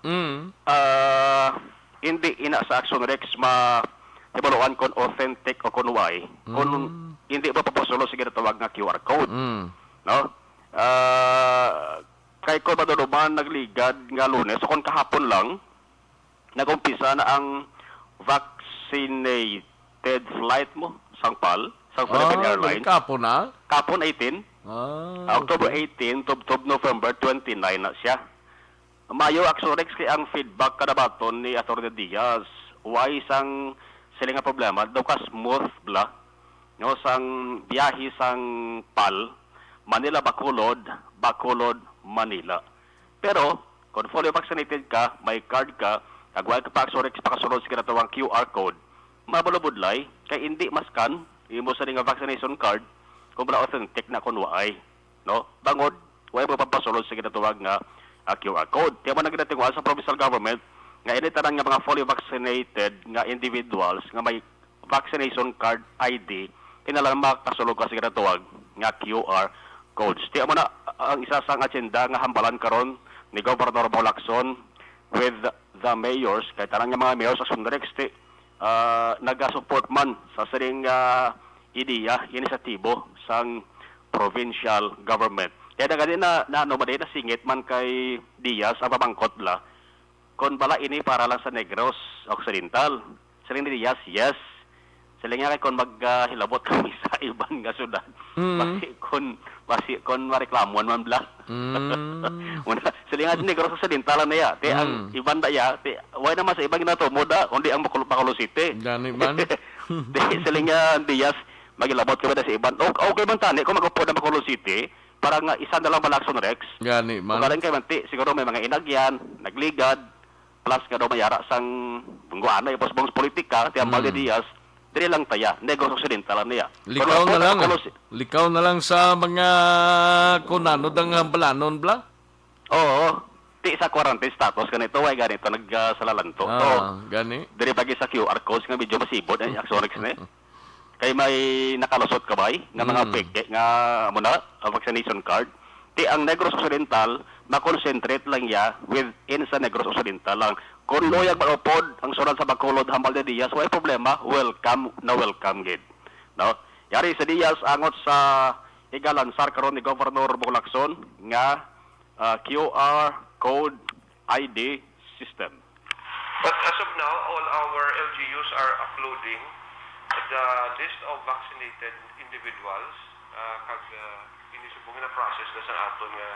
Mm. Ah, hindi ina sa Action Rex ma-, hibaluan kon authentic o kon why. Kon Mm. hindi mo papasulo sa ginatawag nga Q R code. Mm. No? Ah, kay kon maduluman nagligad nga Lunes, o kon kahapon lang, nag-umpisa na ang vaccinated flight mo, sang pal, sang Philippine Ah, Airlines. Kapon na? Kapon eighteen. Ah, Ah, October okay. eighteen, tubtob November twenty-nine na siya. Mayo, Action Rex, kay ang feedback kadabaton ni Attorney Diaz, why sang sila nga problema, daw ka smooth bla, no, sang biyahe sang pal, Manila Bacolod, Bacolod Manila. Pero kung fully vaccinated ka, may card ka, kag wala ka pa, Action Rex, pakasulod sa ginatawag Q R code, mabalubudlay, kay hindi ma-scan imo sa nga vaccination card kung wala authentic na kung waay, no? Bangod, way mo papasulod sa ginatawag nga, ah, Q R code. Kaya man ang ginatinguhan sa provincial government nga ini tanan nga mga fully vaccinated nga individuals nga may vaccination card I D, kinahanglan makasulod ka sa ginatawag nga Q R codes. Ti amo na ang isa sang agenda nga hambalan karon ni Governor Bong Lacson with the mayors, kay tanan nga mga mayors sa Sundrex, ti, ah, nagasupport man sa sining, ah, ideya, inisyatibo sang provincial government. Kaya na gani na, na, ano, maday nasingit man kay Diaz ang pamangkot bla, kon bala ini para lang sa Negros Occidental. Siling ni Diaz, yes. Siling niya kay kon mag, ah, hilabot kami sa iban nga syudad, Mm. basi kon, basi kon mareklamuhan man bla. Mm. Una, siling nga Negros Occidental lang niya. Ti ang Mm. iban da ya, ti, wala naman sa iban ginatumod, ah, kundi ang Bacolod, Bacolod City. Gani man. Ti, siling niya Diaz, maghilabot kami da sa iban. O-, okay man tani kung mag-upod ang Bacolod City, para nga isa na lang bala, Action Rex. Gani man. Kung galing kay Manti, siguro may mga inagyan, nagligad, plus nga daw may ara sang bungguanay, ubos-ubos politika, ti ang Mm. Valde Diaz, diri lang taya, Negros Occidental lang niya. Likaw Pero na lang, ako, si- likaw na lang sa mga kung ano dang hambalanon, bla? Oo. Ti sa quarantine status, ganito, way ganito, nag, ah, salalanto. Ah, So, gani. diri pagi sa Q R codes nga medyo masibod, ay, Action Rex ni. Kay may nakalusot ka bay nga mga Mm. peke nga amo na, ah, vaccination card. Ti ang Negros Occidental, ma-concentrate lang ya within sa Negros Occidental lang. Kung Mm. luyag maupod ang surat sa Bacolod hambal ni Diaz, way problema, welcome na welcome gid. No? Yari sa Diaz, angot sa igalansar karon ni Governor Bong Lacson nga, ah, Q R code I D system. But as of now, all our L G Us are uploading the list of vaccinated individuals, ah, kag, ah, ini subong na process na sa aton nga,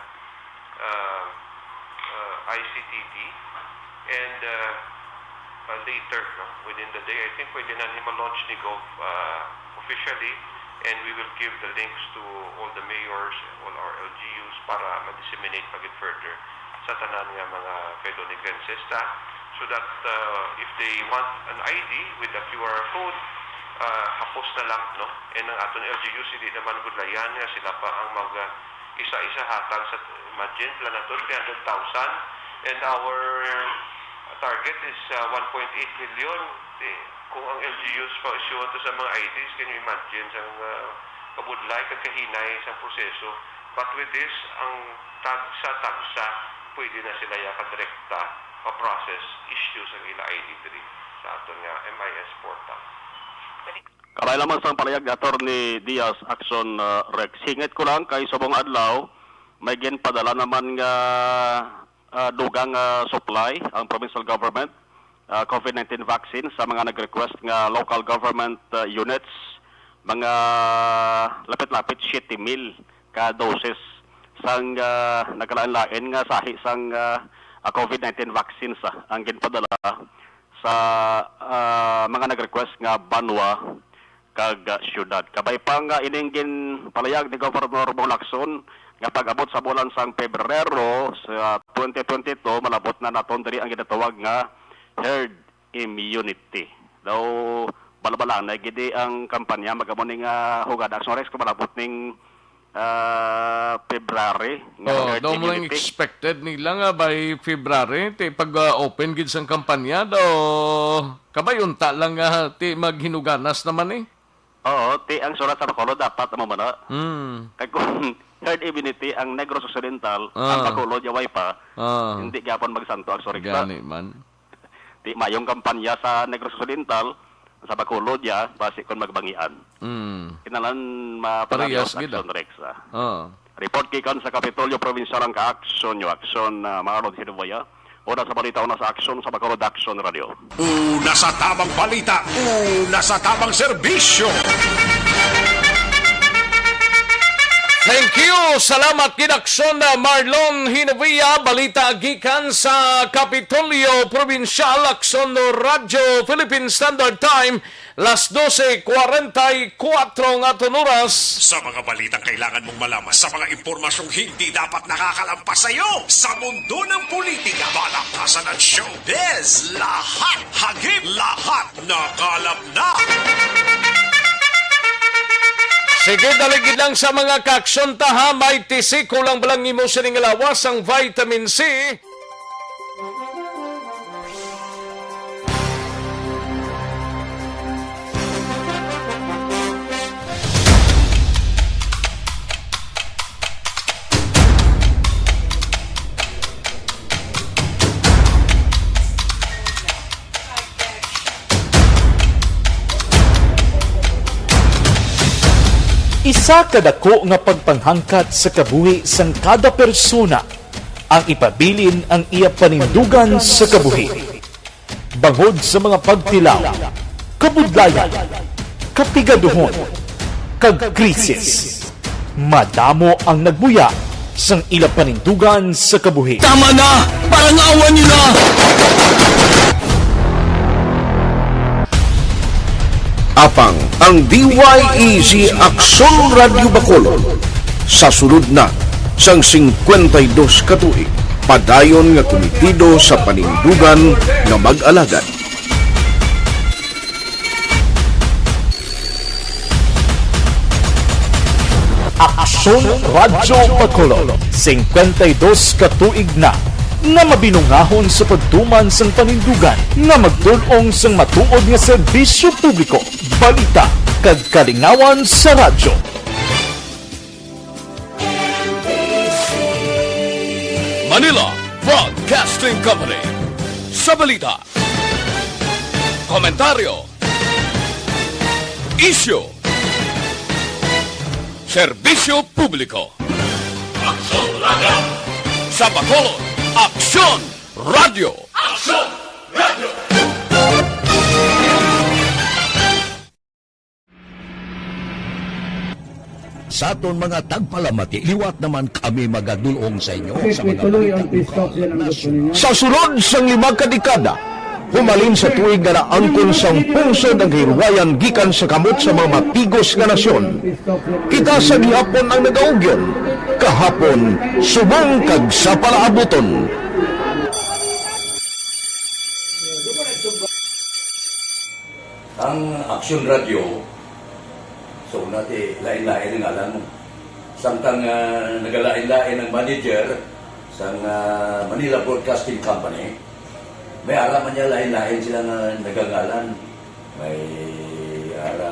ah, I C T V, and, uh, uh, later, no, within the day, I think pwede na ni ma-launch ni Gov, uh, officially, and we will give the links to all the mayors, all our L G Us para ma-disseminate pa gid further sa tanan nga mga fellow Negrenses, ta, so that, uh, if they want an I D with the Q R code, uh, hapos na lang, no? And ang aton L G Us, hindi naman budlayan nga sila pa ang mag, uh, isa-isa hatag sa, imagine, plan nato, three hundred thousand, and our target is, uh, one point eight million. Di, kung ang L G Us pa isuon to sa mga I Ds, can you imagine sang, uh, kabudlay kag kahinay sang proseso? But with this, ang tagsa-tagsa, pwede na sila ya kadirekta ma-process, issue sang ila I D diri sa aton nga M I S portal. Karay lamang sang palihag ni Attorney Diaz, Action, uh, Rex. Hingit ko lang kay subong adlaw, may ginpadala naman nga, uh, dugang, uh, supply ang provincial government, uh, COVID nineteen vaccine sa mga nag-request nga local government, uh, units, mga lapit-lapit siyete mil ka doses sang, uh, nagkalain-lain nga sahi sang, uh, uh, COVID nineteen vaccines, uh, ang ginpadala sa, ah, mga nag-request nga banwa kag, ah, syudad. Kabay pa nga ining ginpalayag ni Governor Bong Lacson nga pag-abot sa bulan sang Pebrero sa twenty twenty-two, malabot na naton diri ang ginatawag nga herd immunity. Daw, balbalanay gid ang kampanya, magamo ni nga hugada, Action Rex, kung malabot ning ah, February nga Oh, herd daw mo lang immunity. Expected nila nga by February, ti pag, ah, open gid sang kampanya, daw kabay unta lang nga ti maghinuganas naman eh. Oo, ti ang surat sa Bacolod dapat amo man na. Hmm. Kay kung herd immunity ang Negros Occidental, ang Ah. Bacolod ya way pa, Ah. Hindi gyapon magsanto ang Action Rex. Gani man. Di mayong kampanya sa Negros Occidental, sa Bacolod ya, basi kon magbangian. Mm. Kinahanglan mapanalios. Parehas gid, ah. Action Rex, ah. Oo. Report gikan sa Kapitolyo Probinsyal ang ka-action nyo, Action, ah, Marlon Hinuboya. Una sa balita, una sa aksyon sa Bacolod Action Radio. Una sa tamang balita, una sa tamang serbisyo. Thank you. Salamat gid, Action, ah, Marlon Hinovia. Balita gikan sa Kapitolyo Probinsyal, Action Radio Philippine Standard Time, las doce cuarenta y cuatro ang aton oras. Sa mga balitang kailangan mong malaman, sa mga impormasyong hindi dapat nakakalampas sa iyo, sa mundo ng politika, balakasan at showbiz, lahat hagip, lahat nakalap na. Sige, dali gid lang sa mga ka-action ta, ha. May tisi, kulang ba lang imo sining lawas ang vitamin C? Isa ka dako nga pagpanghangkat sa kabuhi sang kada persona ang ipabilin ang iya panindugan sa kabuhi. Bangod sa mga pagtilaw, kabudlayan, kapigaduhon, kag krisis, madamo ang nagbuya sang ila panindugan sa kabuhi. Tama na! Parang awan niyo na! Apang ang D Y E G Aksyon Radyo Bacolod sa sulod na sang singkwenta y dos ka tuig, padayon nga kumitido sa panindugan nga mag-alagad. Aksyon Radyo Bacolod, singkwenta y dos ka tuig na nga mabinungahon sa pagtuman sang panindugan nga magtul-ong sang matuod nga serbisyo publiko, balita, kag kalingawan sa radyo. Manila Broadcasting Company. Sa balita, komentaryo, isyu, serbisyo publiko. Aksyon Radyo. Sa Bacolod, Aksyon Radyo. Aksyon Radyo. Sa aton mga tagpalamati, liwat naman kami magadulong sa inyo sa mga balita bukaw sa nasyon. Sa sulod sang lima ka dekada, humalin sa tuig nga naangkon sang pungsod ang kahilwayan gikan sa kamot sa mga matigos nga nasyon, kita sa gihapon ang nagaugyon, kahapon, subong kag sa palaabuton. Ang Action Radio, so, una ti, lain-lain ang ngalan. Samtang, ah, nagalain-lain ang manager sang, ah, Manila Broadcasting Company, may ara man niya lain-lain sila nga nagangalan. May ara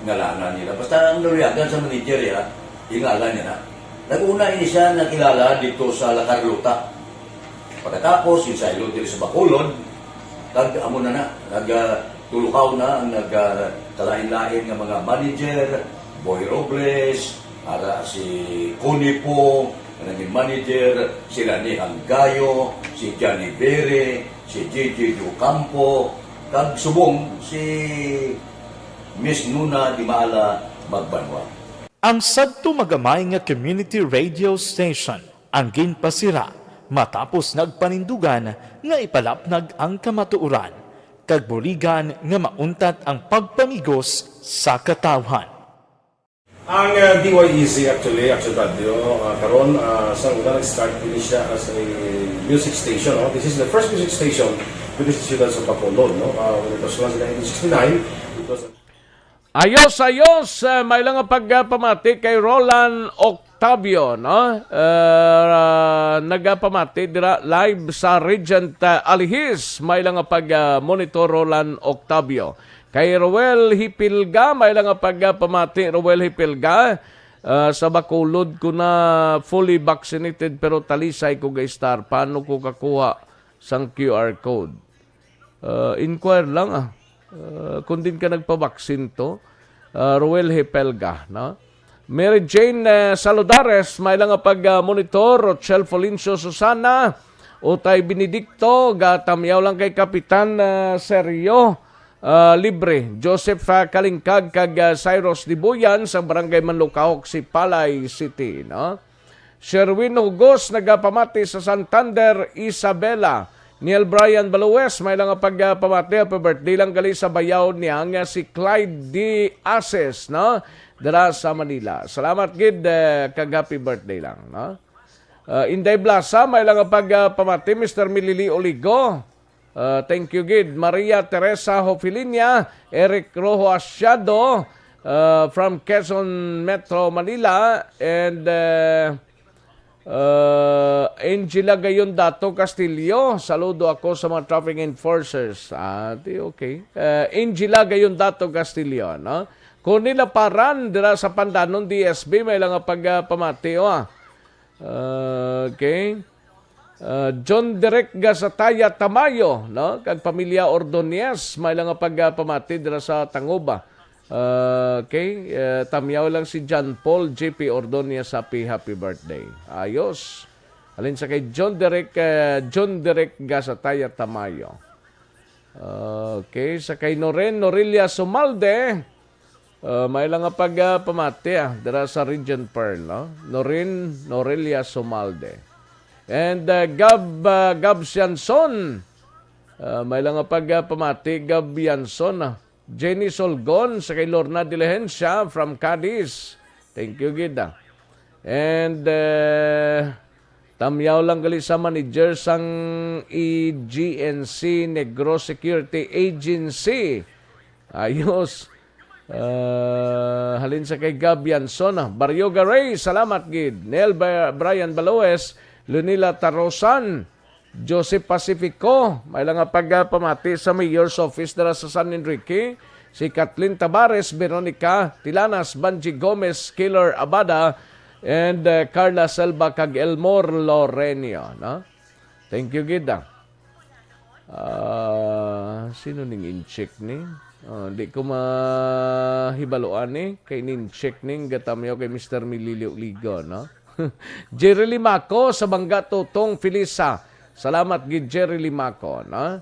ngalanan nila. Basta ang naluyagan sa manager, ya, yung ngalan niya na. Nag-una ini siya nakilala dito sa La Carlota. Pagkatapos, yung sa Ilog diri sa Bacolod, kag amo na na, nag, ah, tuluhaw na ang nag, ah, kalain-lain nga mga manager, Boy Robles, ara si Connie Pong, nga naging manager, sila ni Hanggayo, si Johnny Bere, si J J Ocampo, kag subong si Miss Nuna Dimala Magbanwa. Ang sadto magamay nga community radio station ang ginpasira matapos nagpanindugan nga ipalapnag ang kamatuoran, kag buligan nga mauntat ang pagpamigos sa katawhan. Ang, uh, D Y E Z actually, Action Radio, uh, karon, uh, sa una nag-start din siya as a music station, no? This is the first music station with the Siyudad sa Bacolod, no? Uh, when it was launched in nineteen sixty-nine, it was a Ayos, ayos. Eh, may lang nga pagpamati kay Roland Octavio, no? Eh, nagapamati dira live sa Regent, eh, Alihis. May lang nga pag, ah, monitor Roland Octavio. Kay Roel Hipilga, may lang nga pagpamati Roel Hipilga. Ah, sa Bacolod ko na fully vaccinated pero Talisay ko ga-estar. Paano ko kakuha sang Q R code? Uh, inquire lang, ah. Uh, kung din ka nagpabaksin to, uh, Roel Hepelga, no? Mary Jane, uh, Saludares, may lang nga pag, uh, monitor, Rochelle Folincio Susana, Utay Benedicto, gatamyaw lang kay Kapitan, uh, Sergio, uh, Libre, Joseph, uh, Kalingkag, kag, uh, Cyrus Dibuyan sa Barangay Manlukahok, Sipalay City, no? Sherwin Hugos nagapamati sa Santander, Isabela. Neil Brian Balues, may lang nga pagpamati, happy birthday lang gali sa bayaw niya nga si Clyde D. Ases, no? Dira sa Manila. Salamat gid, eh, kag happy birthday lang, no? Ah, Inday Blasa, may lang nga pagpamati, Mister Milili Oligo. Uh, thank you gid. Maria Teresa Hofilinia, Eric Rojo Asiado, uh, from Quezon Metro, Manila, and, uh, uh, Angela Gayon Dato Castillo, saludo ako sa mga traffic enforcers. Ah, di okay. Uh, Angela Gayon Dato Castillo, no? Cornelia Paran, dira sa Pandanon, D S B, may lang nga pagpamati, oh, ah. Okay. Uh, John Derek Gasataya Tamayo, no? Kag pamilya Ordonez, may lang nga pagpamati dira sa Tanguba. Uh, okay, uh, tamyaw lang si John Paul J P Ordonez, happy, happy birthday. Ayos. Alin sa kay John Derek, uh, John Derek Gasataya Tamayo. Uh, okay, sa kay Noren Norelia Sumalde, uh, may lang nga pag, uh, pamati, ah, dira sa Regent Pearl, no? Norin, Norelia Sumalde. And, uh, Gab, uh, Gab Sianson, uh, may lang nga pag, uh, pamati, Gab Yanson, ah. Jenny Solgon sa kay Lorna Diligencia from Cadiz. Thank you gid, ah. And, uh, tamyaw lang gali sa manager sang E G N C Negros Security Agency. Ayos. Ah, halin sa kay Gab Yanson, ah. Baryoga Ray, salamat gid. Nel Ba-, Brian Baloes, Lunila Tarosan, Joseph Pacifico, may lang nga pagpamati sa Mayor's Office dira sa San Enrique, si Kathleen Tabares, Veronica Tilanas, Banji Gomez, Killer Abada, and, uh, Carla Selva kag Elmore Lorenio, no? Thank you gid, ah. Ah, sino ning in-check ni? Ah, di ko mahibaluan ni. Kay nin-check ning gatamyaw kay Mister Mililio Ligo, no? Jerry Limaco sa Bangga Tutong Felisa. Salamat gid, Jerry Limaco, no?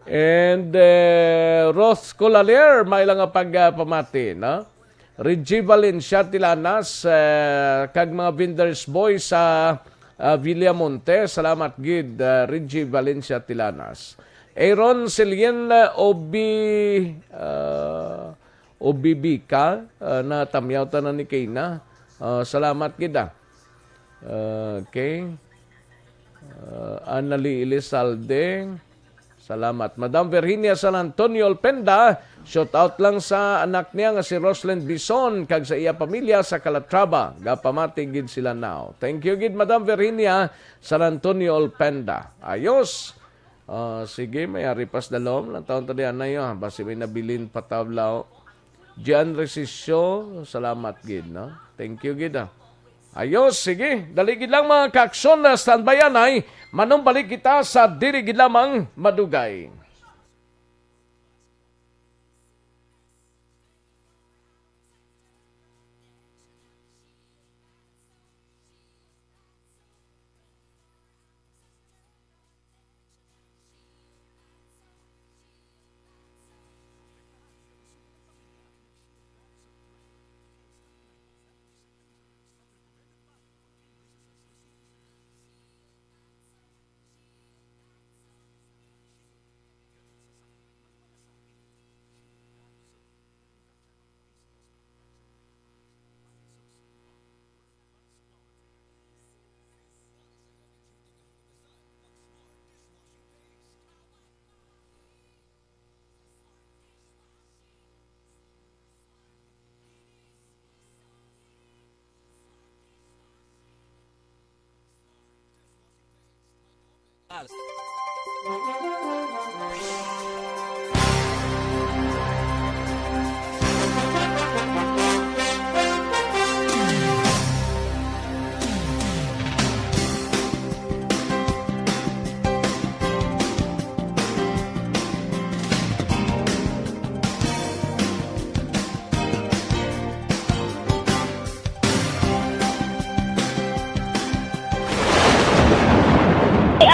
And, eh, Roth Colaler, may lang nga pag, ah, pamati, no? Reggie Valencia Tilanas, eh, kag mga vendors boy sa, ah, Villamonte. Salamat gid, ah, Reggie Valencia Tilanas. Aaron Silien, ah, Obi, ah, Obibica, ah, natamyaw ta na ni Kayna. Ah, salamat gid, ah. Okay. Ah, Anali Elizalde. Salamat. Madam Virginia San Antonio Olpenda, shout out lang sa anak niya nga si Roslyn Bison kag sa iya pamilya sa Calatrava. Gapamati gid sila now. Thank you gid, Madam Virginia San Antonio Olpenda. Ayos. Ah, sige, may ari pas dalom. Lang taon ta diyan na yun. Basi may nabilin pa tablaw. Gian Resisyo, salamat gid, no? Thank you gid, ah. Ayos, sige. Dali gid lang, mga kaakson, na standby anay. Manumbalik kita sa dili gid lamang madugay.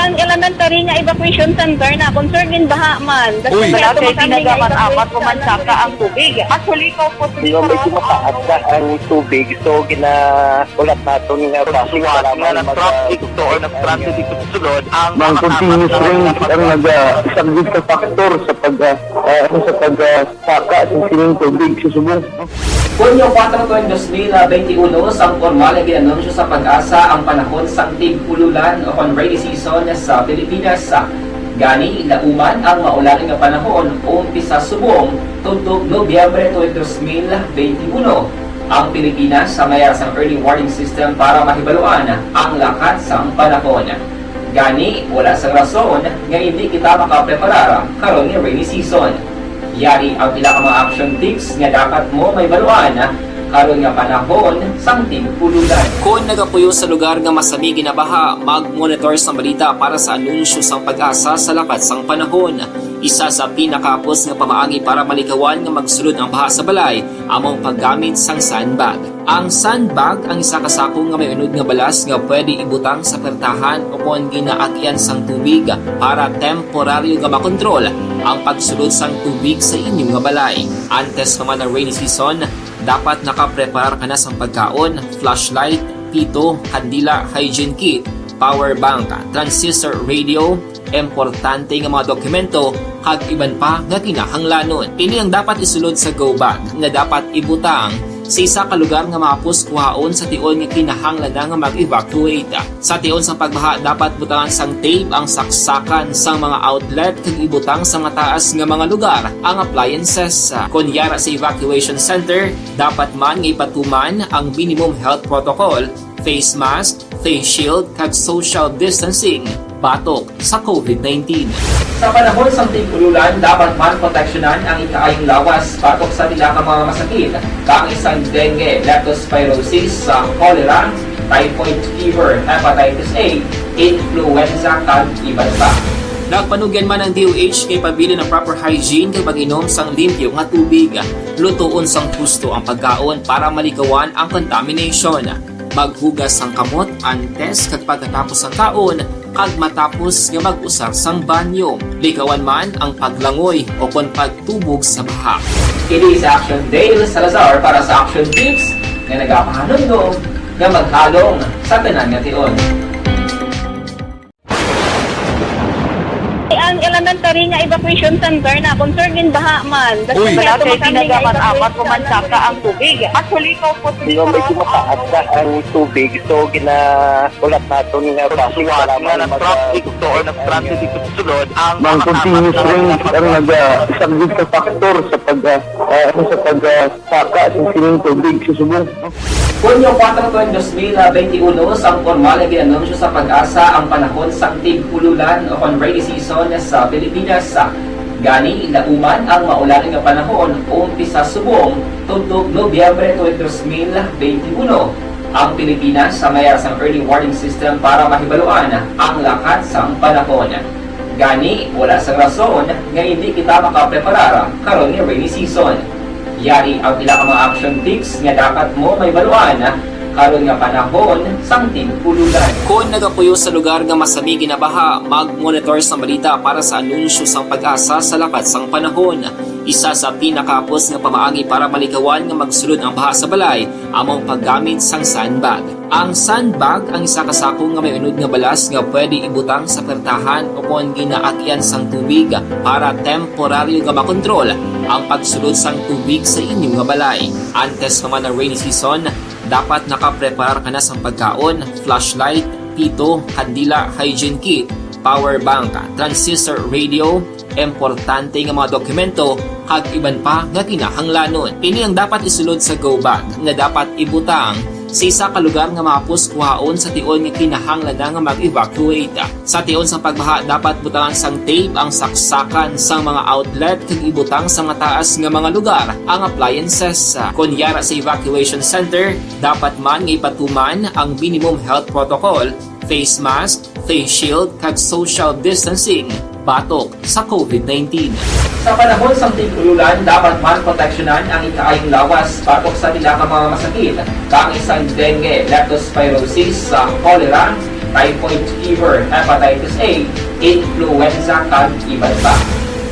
Ang elementary nga evacuation center na concern din baha man. Uy. Kaya kay tinaga man amat o mansaka ang tubig. Actually, ko po. Di ba may kumakaat na ang tubig? So, gina-, ulat naton nga traffic, nga nag-traffic to or nag-transit dito sa sulod, ang mga continuous rain ang naga-, isang gid ka factor sa pag, ah, ah, ano, sa pag, ah, saka sa sining tubig sa subong. Hunyo kuwatro tuig dos mil benti uno, sang pormal nga gin-anunsyo sa PAGASA ang panahon sang tig-ululan o kon rainy season sa Pilipinas. Gani, nauman ang maulan nga panahon umpisa subong tubtob Nobyembre tuig dos mil benti uno. Ang Pilipinas may ara sang early warning system para mahibaluan ang lakat sang panahon. Gani, wala sang rason nga indi kita makapreparar karon nga rainy season. Yari ang pila ka mga action tips nga dapat mo mahibaluan karon nga panahon sang tig-ululan. Kon nagapuyo sa lugar nga masami ginabaha, mag-monitor sang balita para sa anunsyo sang PAGASA sa lakat sang panahon. Isa sa pinakahapos nga pamaagi para malikawan nga magsulod ang baha sa balay amo ang paggamit sang sandbag. Ang sandbag ang isa ka sako nga may unod nga balas nga pwede ibutang sa pertahan o kon ginaagyan sang tubig para temporaryo nga makontrol ang pagsulod sang tubig sa inyo nga balay. Antes pa man ang rainy season, dapat nakapreparar ka na sang pagkaon, flashlight, pito, kandila, hygiene kit, power bank, transistor radio, importante nga mga dokumento, kag iban pa nga kinahanglanon. Ini ang dapat isulod sa go bag nga dapat ibutang sa isa ka lugar nga mahapos kuhaon sa tion nga kinahanglan na nga mag-evacuate. Sa tion sang pagbaha, dapat butangan sang tape ang saksakan sang mga outlet kag ibutang sa mataas nga mga lugar ang appliances. Kon yara sa evacuation center, dapat man nga ipatuman ang minimum health protocol, face mask, face shield, kag social distancing batok sa COVID nineteen. Sa panahon sang tig-ululan, dapat man proteksyonan ang ikaayong lawas batok sa pila ka mga masakit, kaangay sang dengue, leptospirosis, sa cholera, typhoid fever, hepatitis A, influenza, kag iban pa. Nagpanugyan man ang D O H nga ipabilin ang proper hygiene kag pag-inom sang limpyo nga tubig. Lutoon sang husto ang pagkaon para malikawan ang contamination. Maghugas sang kamot antes kag pagkatapos sang kaon, Ag matapos nga mag-usar sang banyo, likawan man ang paglangoy o kon pagtubog sa baha. Kini si Action Dale Salazar para sa Action Tips nga nagapahanumdom nga maghalong sa tanan nga tion. Ang elementary nga evacuation center na concern gin baha man. Uy! Wala kay ginagamatamat ko man saka ang tubig. Actually, ko po Medyo mataas na ang tubig, so ginahulat naton nga basig para nga mag-, traffic to or nag-transit dito sa sulod ang Ang continuous rain ang nagasaglit sa factor sa pag, ah, ah, ano, sa pag, ah, saka sa sining tubig sa subong. Hunyo kuwatro tuig dos mil benti uno, sang pormal nga gin-anunsyo sa PAGASA ang panahon sang tig-ululan o kon rainy season sa Pilipinas. Gani, lauman ang maulan nga panahon umpisa subong tubtob Nobyembre tuig dos mil benti uno. Ang Pilipinas may ara sang early warning system para mahibaluan ang lakat sang panahon. Gani, wala sang rason nga indi kita makapreparar karon nga rainy season. Yari ang pila ka mga action tips nga dapat mo mahibaluan karon nga panahon sang tig-ululan. Kon nagapuyo sa lugar nga masami ginabaha, mag-monitor sang balita para sa anunsyo sang PAGASA sa lakat sang panahon. Isa sa pinakahapos nga pamaagi para malikawan nga magsulod ang baha sa balay amo ang paggamit sang sandbag. Ang sandbag ang isa ka sako nga may unod nga balas nga pwede ibutang sa pertahan o kon ginaagyan sang tubig para temporaryo nga makontrol ang pagsulod sang tubig sa inyo nga balay. Antes pa man ang rainy season, dapat nakapreparar ka na sang pagkaon, flashlight, pito, kandila, hygiene kit, power bank, transistor radio, importante nga mga dokumento, kag iban pa nga kinahanglanon. Ini ang dapat isulod sa go bag nga dapat ibutang sa isa ka lugar nga mahapos kuhaon sa tion nga kinahanglan na nga mag-evacuate. Sa tion sang pagbaha, dapat butangan sang tape ang saksakan sang mga outlet kag ibutang sa mataas nga mga lugar ang appliances. Kon yara sa evacuation center, dapat man nga ipatuman ang minimum health protocol, face mask, face shield, kag social distancing batok sa COVID nineteen. Sa panahon sang tig-ululan, dapat man proteksyonan ang ikaayong lawas batok sa pila ka mga masakit, kaangay sang dengue, leptospirosis, sa cholera, typhoid fever, hepatitis A, influenza, kag iban pa.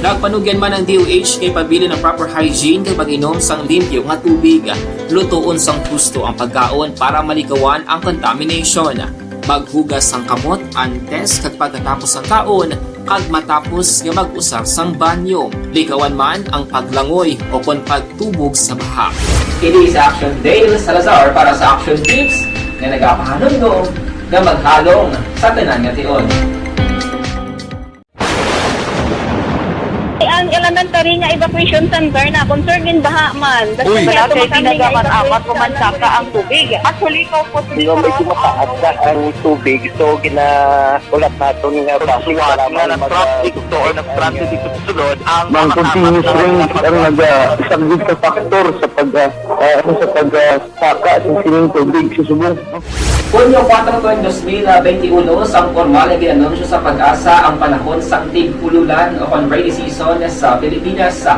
Nagpanugyan man ang D O H nga ipabilin ang proper hygiene kag pag-inom sang limpyo nga tubig. Lutoon sang husto ang pagkaon para malikawan ang contamination. Maghugas sang kamot antes kag pagkatapos sang kaon, kag matapos nga mag-usar sang banyo. Likawan man ang paglangoy o kon pagtubog sa baha. Kini si Action Dale Salazar para sa Action Tips nga nagapahanumdom nga maghalong sa tanan nga tion. Ang elementary nga evacuation center na concern gin baha man. Uy! Wala kay ginagamatamat ko man saka ang tubig. Actually, ko po Medyo mataas na ang tubig, so ginahulat naton nga basig para nga mag-, nag-traffic to or nag-transit dito sa sulod ang mga continuous rain ang nagasaglit sa factor sa pag, ah, ah, ano, sa pag, ah, saka sa sining tubig sa subong. Hunyo kuwatro tuig dos mil benti uno, sang pormal nga gin-anunsyo sa PAGASA ang panahon sang tig-ululan o kon rainy season sa Pilipinas.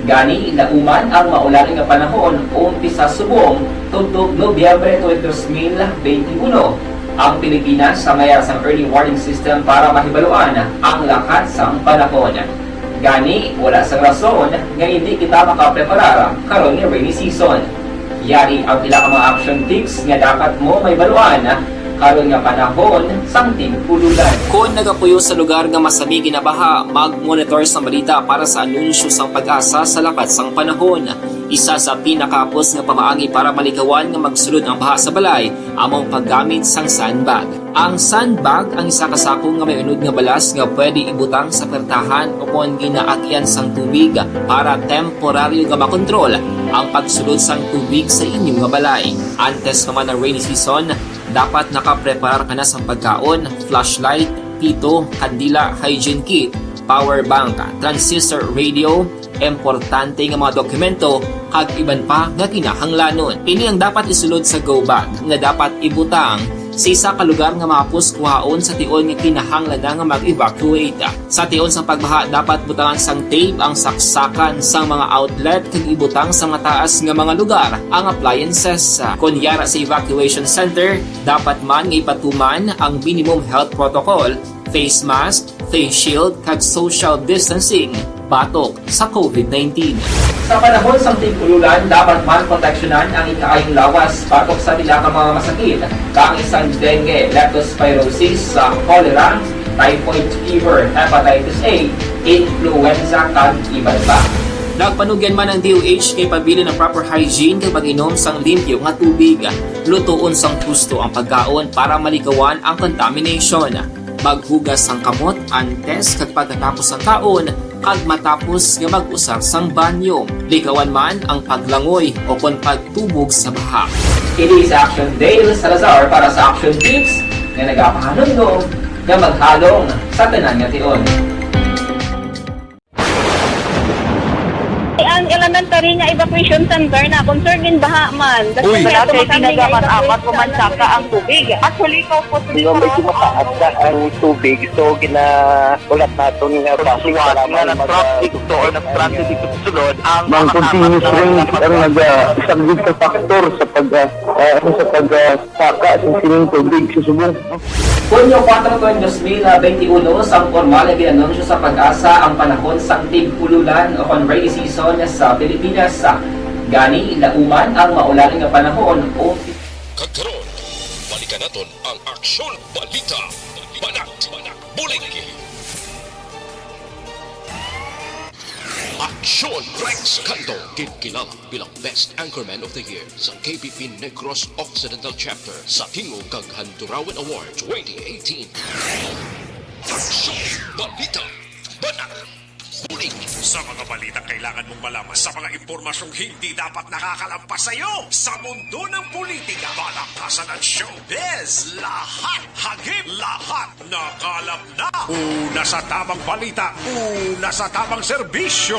Gani, lauman ang maulan nga panahon umpisa subong tubtob Nobyembre tuig dos mil benti uno. Ang Pilipinas may ara sang early warning system para mahibaluan ang lakat sang panahon. Gani, wala sang rason nga indi kita makapreparar karon nga rainy season. Yari ang pila ka mga action tips nga dapat mo mahibaluan karon nga panahon sang tig-ululan. Kon nagapuyo sa lugar nga masami ginabaha, mag-monitor sang balita para sa anunsyo sang PAGASA sa lakat sang panahon. Isa sa pinakahapos nga pamaagi para malikawan nga magsulod ang baha sa balay amo ang paggamit sang sandbag. Ang sandbag ang isa ka sako nga may unod nga balas nga pwede ibutang sa pertahan o kon ginaagyan sang tubig para temporaryo nga makontrol ang pagsulod sang tubig sa inyo nga balay. Antes pa man ang rainy season, dapat nakapreparar ka na sang pagkaon, flashlight, pito, kandila, hygiene kit, power bank, transistor radio, importante nga mga dokumento, kag iban pa nga kinahanglanon. Ini ang dapat isulod sa go bag nga dapat ibutang Sa isa ka lugar nga mahapos kuhaon sa tion nga kinahanglan na nga mag-evacuate. Sa tion sang pagbaha, dapat butangan sang tape ang saksakan sang mga outlet kag ibutang sa mataas nga mga lugar ang appliances. Kon yara sa evacuation center, dapat man nga ipatuman ang minimum health protocol, face mask, face shield, kag social distancing batok sa covid nineteen. Sa panahon sang tig-ululan, dapat man proteksyonan ang ikaayong lawas batok sa pila ka mga masakit, kaangay sang dengue, leptospirosis, sa cholera, typhoid fever, hepatitis A, influenza, kag iban pa. Nagpanugyan man ang D O H kay pabilin ang proper hygiene kag pag-inom sang limpyo nga tubig. Lutoon sang husto ang pagkaon para malikawan ang contamination. Maghugas sang kamot antes kag pagkatapos sang kaon kag matapos nga mag-usar sang banyo. Likawan man ang paglangoy o kon pagtubog sa baha. Ini si Action Dale Salazar para sa Action Tips nga nagapahanumdom nga maghalong sa tanan nga tion. Ang elementary nga evacuation center na concern in baha man. Uy. Wala kay ginagamat-amat o mansaka ang tubig. Actually, ikaw po, di ba, medyo mataas na ang tubig, so ginahulat naton nga basic nga nag-transit dito or nag-transit dito sa sulod ang mga continuous rain ang nag-, ah, isang good factor sa pag, ah, ah, ano, sa pag, ah, saka sa sining tubig sa subong. Hunyo kuwatro, tuig dos mil benti uno, sang pormal nga gin-anunsyo sa PAGASA ang panahon sang tig-ululan o kon rainy season sa Pilipinas. Gani, lauman ang maulan nga panahon o Kag karon, balikan naton ang Aksyon Balita. Banat, Bulig. Aksyon Rex Canto, ginkilala bilang Best Anchorman of the Year sa K B P Negros Occidental Chapter sa Tingog kag Handurawan Award twenty eighteen. Aksyon Balita. Banat. Bulig. Sa mga balitang kailangan mong malaman, sa mga impormasyong hindi dapat nakakalampas sa iyo, sa mundo ng politika, palakasan at showbiz, lahat hagip, lahat nakalap na. Una sa tamang balita, una sa tamang serbisyo.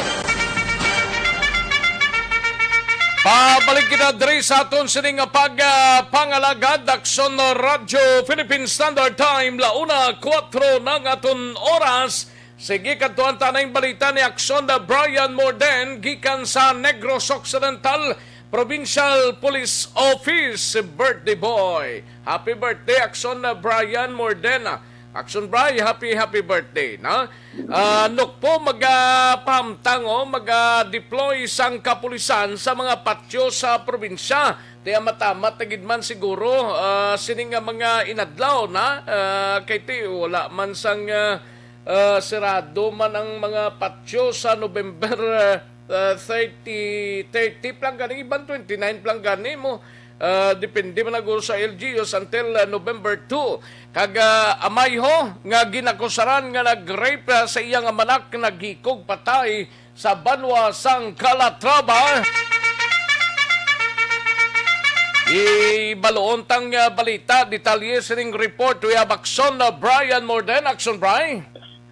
Pabalik kita diri sa aton sining pag, ah, pangalagad, Aksyon Radyo Philippine Standard Time, la una kuwatro ng aton oras. Sige, kadtuan ta na ang balita ni Aksyon na Brian Morden gikan sa Negros Occidental Provincial Police Office. Birthday boy. Happy birthday, Aksyon na Brian Morden. Aksyon Bri, happy, happy birthday, no? Ah, Nokpo, magapahamtang, oh, maga-deploy sang kapulisan sa mga patyo sa probinsya. Ti amat-amat na gid man siguro, ah, sini nga mga inadlaw na, ah, kay ti wala man sang, ah, ah, sirado man ang mga patyo sa November, ah, ah, thirty, thirty pa lang gani, iban twenty-nine pa lang gani mo. Ah, depende man na guro sa L G Us until, ah, November two. Kag, ah, amayho nga ginakusaran nga nag-rape, ah, sa iya nga manak, nagikog patay sa banwa sang Calatrava. Ibaluon tang, ah, balita, detalye sining report. We have Aksyon, ah, Brian Morden. Aksyon, Bri.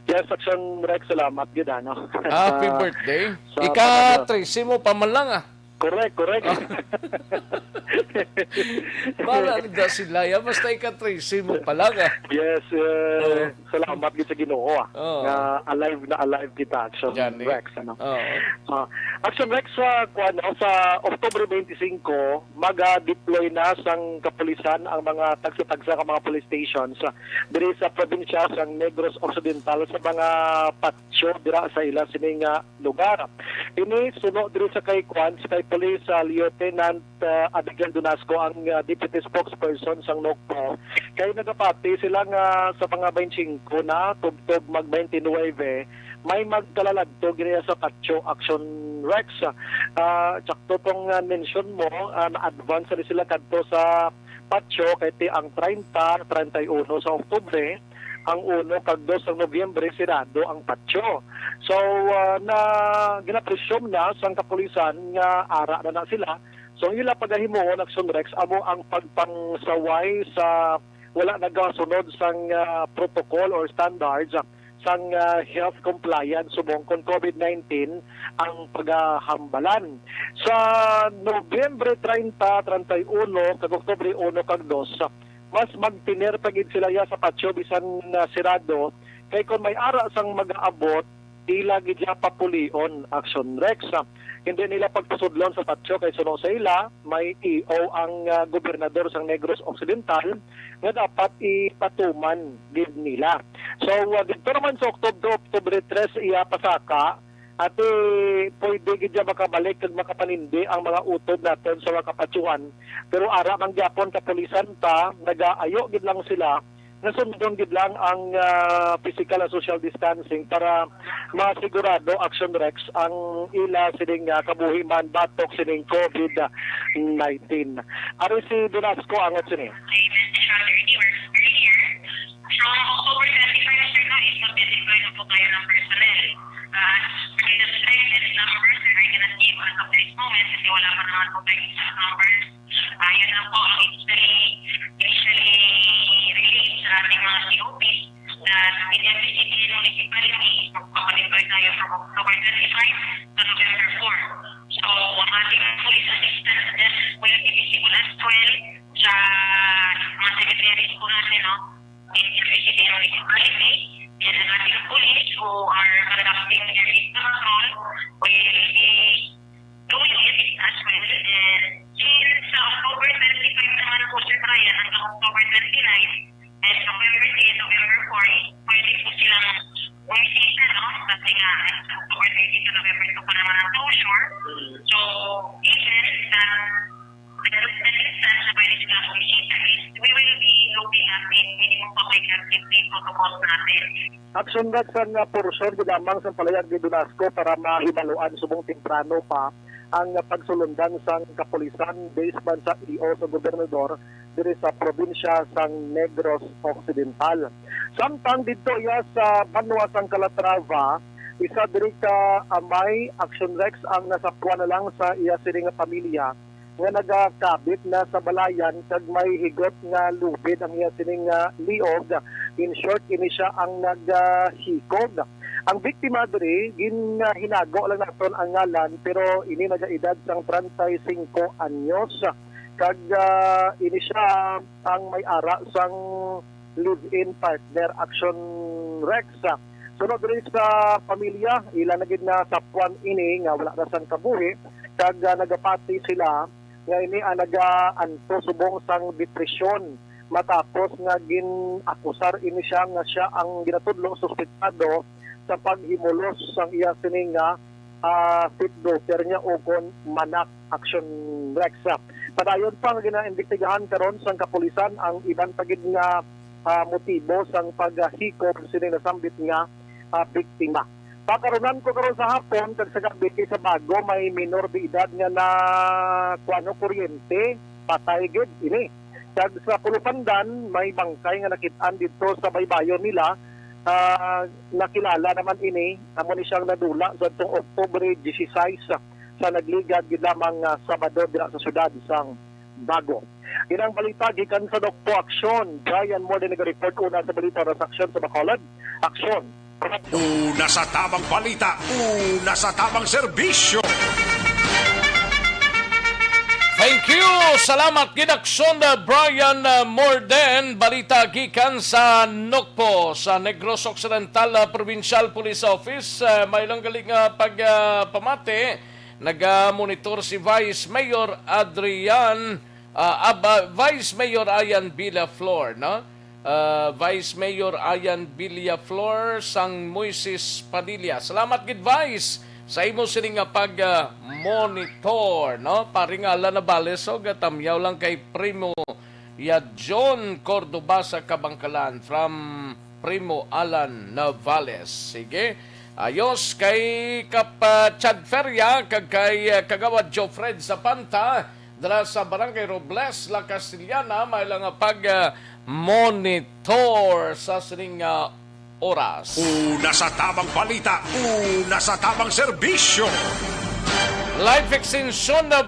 Yes, Aksyon Rex, salamat gid, ano. Happy Sa, birthday. sa Ika pag-, trese mo pa man lang, ah. Correct, correct. Ah. Bala da sila, ya. Basta ika trese mo pa lang, ah. Yes, eh, Oo. salamat gid sa Ginoo, ah, Oo. nga alive na alive kita, Aksyon Gani. Rex, ano. Oo. Ah, Aksyon Rex, sa, kuwan, no, sa October twenty-five, maga-deploy na sang kapulisan ang mga tagsa-tagsa ka mga police stations, ah, diri sa probinsya sang Negros Occidental sa mga patyo dira sa ila sini nga lugar. Ini suno diri sa kay kuwan, sa kay Police, ah, Lieutenant, ah, Adrian Dunasco ang, ah, deputy spokesperson sang Nokpo. Kay nagapati sila nga sa mga twenty-five na, tubtob mag twenty-nine, may magkalaladto gid sa patyo, Aksyon Rex. Ah, tsakto tong, ah, mention mo, ah, na-advance na sila kadto sa patyo kay ti ang treinta, treinta y uno sa Oktubre, ang uno kag dos sa Nobyembre, sirado ang patyo. So, ah, na ginapresume na sang kapulisan nga ara na na sila. So, ang ila pagahimuon, Aksyon Rex, amo ang pagpangsaway sa wala nagasunod sang, ah, protocol or standards, ah, sang, ah, health compliance subong kon covid nineteen ang pagahambalan. Sa Nobyembre treinta, treinta y uno, kag Oktubre uno kag dos, mas magtener pa gid sila ya sa patio bisan na sirado, kay kon may ara sang mag-aabot, ila gid ya papulion, Action Rex. Hindi nila pagpasudlon sa patio kay suno sa ila, may E O ang, ah, gobernador sang Negros Occidental nga dapat ipatuman gid nila. So, ah, didto naman sa Octob-, October tres iya pasaka, ati pwede gid ya makabalik kag makapanindi ang mga utod naton sa mga kapatsuhan. Pero ara man gyapon, kapulisan pa, nagaayo gid lang sila nga sundon gid lang ang, ah, physical and social distancing para masigurado, Action Rex, ang ila sining, ah, kabuhi man batok sining COVID nineteen. Ari si Donasco angot sini. From October twenty-five, sir, no, is magde-deploy na po tayo ng personnel. Ah, as for the direct number, sir, I cannot give as of this moment kasi wala pa naman po tayo exact number. Ah, yun lang po ang initially, initially released sa ating mga C O Ps na in every city and municipality, magpapadeploy tayo from October twenty-five to November four. So, ang ating police assistance desk will be visible as well sa mga cemeteries po natin, no? In every city and municipality, and ang ating police who are conducting their patrol will be doing it as well. And since sa October twenty-five naman po, Sir Brian, hanggang October twenty-nine, and November ten, November four, pwede po silang bumisita, no? Kasi nga, October twenty to November two pa naman ang closure. So, given that the, the distance na pwede silang bumisita is, we will be looking at the minimum public activity protocols natin. Action Rex, ang, ah, porsyon gid lamang sang palayag ni Donasco para mahibaluan subong temprano pa ang, ah, pagsulundan sang kapulisan based man sa E O sa gobernador diri sa probinsya sang Negros Occidental. Samtang didto iya sa banwa sang Calatrava, isa diri ka amay, Action Rex, ang nasapwan na lang sa iya sini nga pamilya nga nagakabit na sa balayan kag may higot nga lubid ang iya sining, ah, liog. In short, ini sia ang naghikog. Ang biktima diri, gin-, ah, hinago lang naton ang ngalan, pero ini nagaedad sang treinta y cinco anyos. Kag, ah, ini sia ang may ara sang live-in partner, Action Rex. Suno diri sa pamilya, ila na gid nasapwan ini nga wala na sang kabuhi, kag, ah, nagapati sila nga ini ang nagaanto subong sang depresyon matapos nga gin-akusar ini sia nga sia ang ginatudlo suspetsado sa paghimulos sang iya sini nga, ah, stepdaughter niya o kon manak, Action Rex. Padayon pa nga ginaimbestigahan karon sang kapulisan ang iban pa gid nga, ah, motibo sang paghikog sini nasambit nga, ah, biktima. Pakarunan ko karon sa hapon kag sa gabi kay sa Bago may minor de edad nga na kuano kuryente, patay gid ini. Kag sa Pulupandan may bangkay nga nakit-an didto sa baybayon nila, ah, nakilala naman ini, amo ni siyang nadula sa adtong Oktubre dieciséis sa nagligad gid lamang nga Sabado dira sa siyudad sang Bago. Inang balita gikan sa Dokpo Aksyon. Brian Morde nag-report una sa balita para sa Aksyon sa Bacolod. Aksyon. Una sa tamang balita, una sa tamang serbisyo. Thank you. Salamat gid, Aksyon, uh, Brian, uh, Morden. Balita gikan sa Nokpo, sa Negros Occidental, uh, Provincial Police Office. Uh, may lang galing, uh, pag, uh, pamati. Naga-monitor si Vice Mayor Adrian, ah, ab-, ah, Vice Mayor Ayan Villaflor, no? Ah, Vice Mayor Ayan Villaflor sang Moises Padilla. Salamat gid, Vice, sa imo sini nga pag, ah, monitor, no? Paring Alan Navales, o gatamyaw lang kay Primo ya John Cordoba sa Kabangkalan from Primo Alan Navales. Sige. Ayos kay Kap, ah, Chad Feria kag kay, ah, Kagawad Jofred Zapanta dira sa Barangay Robles, La Castellana, may lang nga pag, ah, monitor sa sining, ah, oras. Una sa tamang balita, una sa tamang serbisyo. Life extension na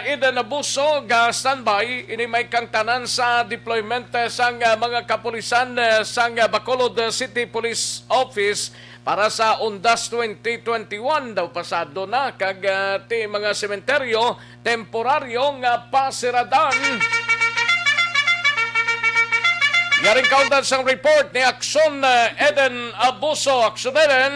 Eden Abuso, ga-standby, ini may kangtanan sa deployment, eh, sang, eh, mga kapulisan, eh, sang, eh, Bacolod, eh, City Police Office para sa Undas twenty twenty-one daw pasado na, kag, eh, ti mga sementeryo temporaryo nga pasiradan. Yaring kaundan sang report ni Aksyon, eh, Eden Abuso. Aksyon, Eden.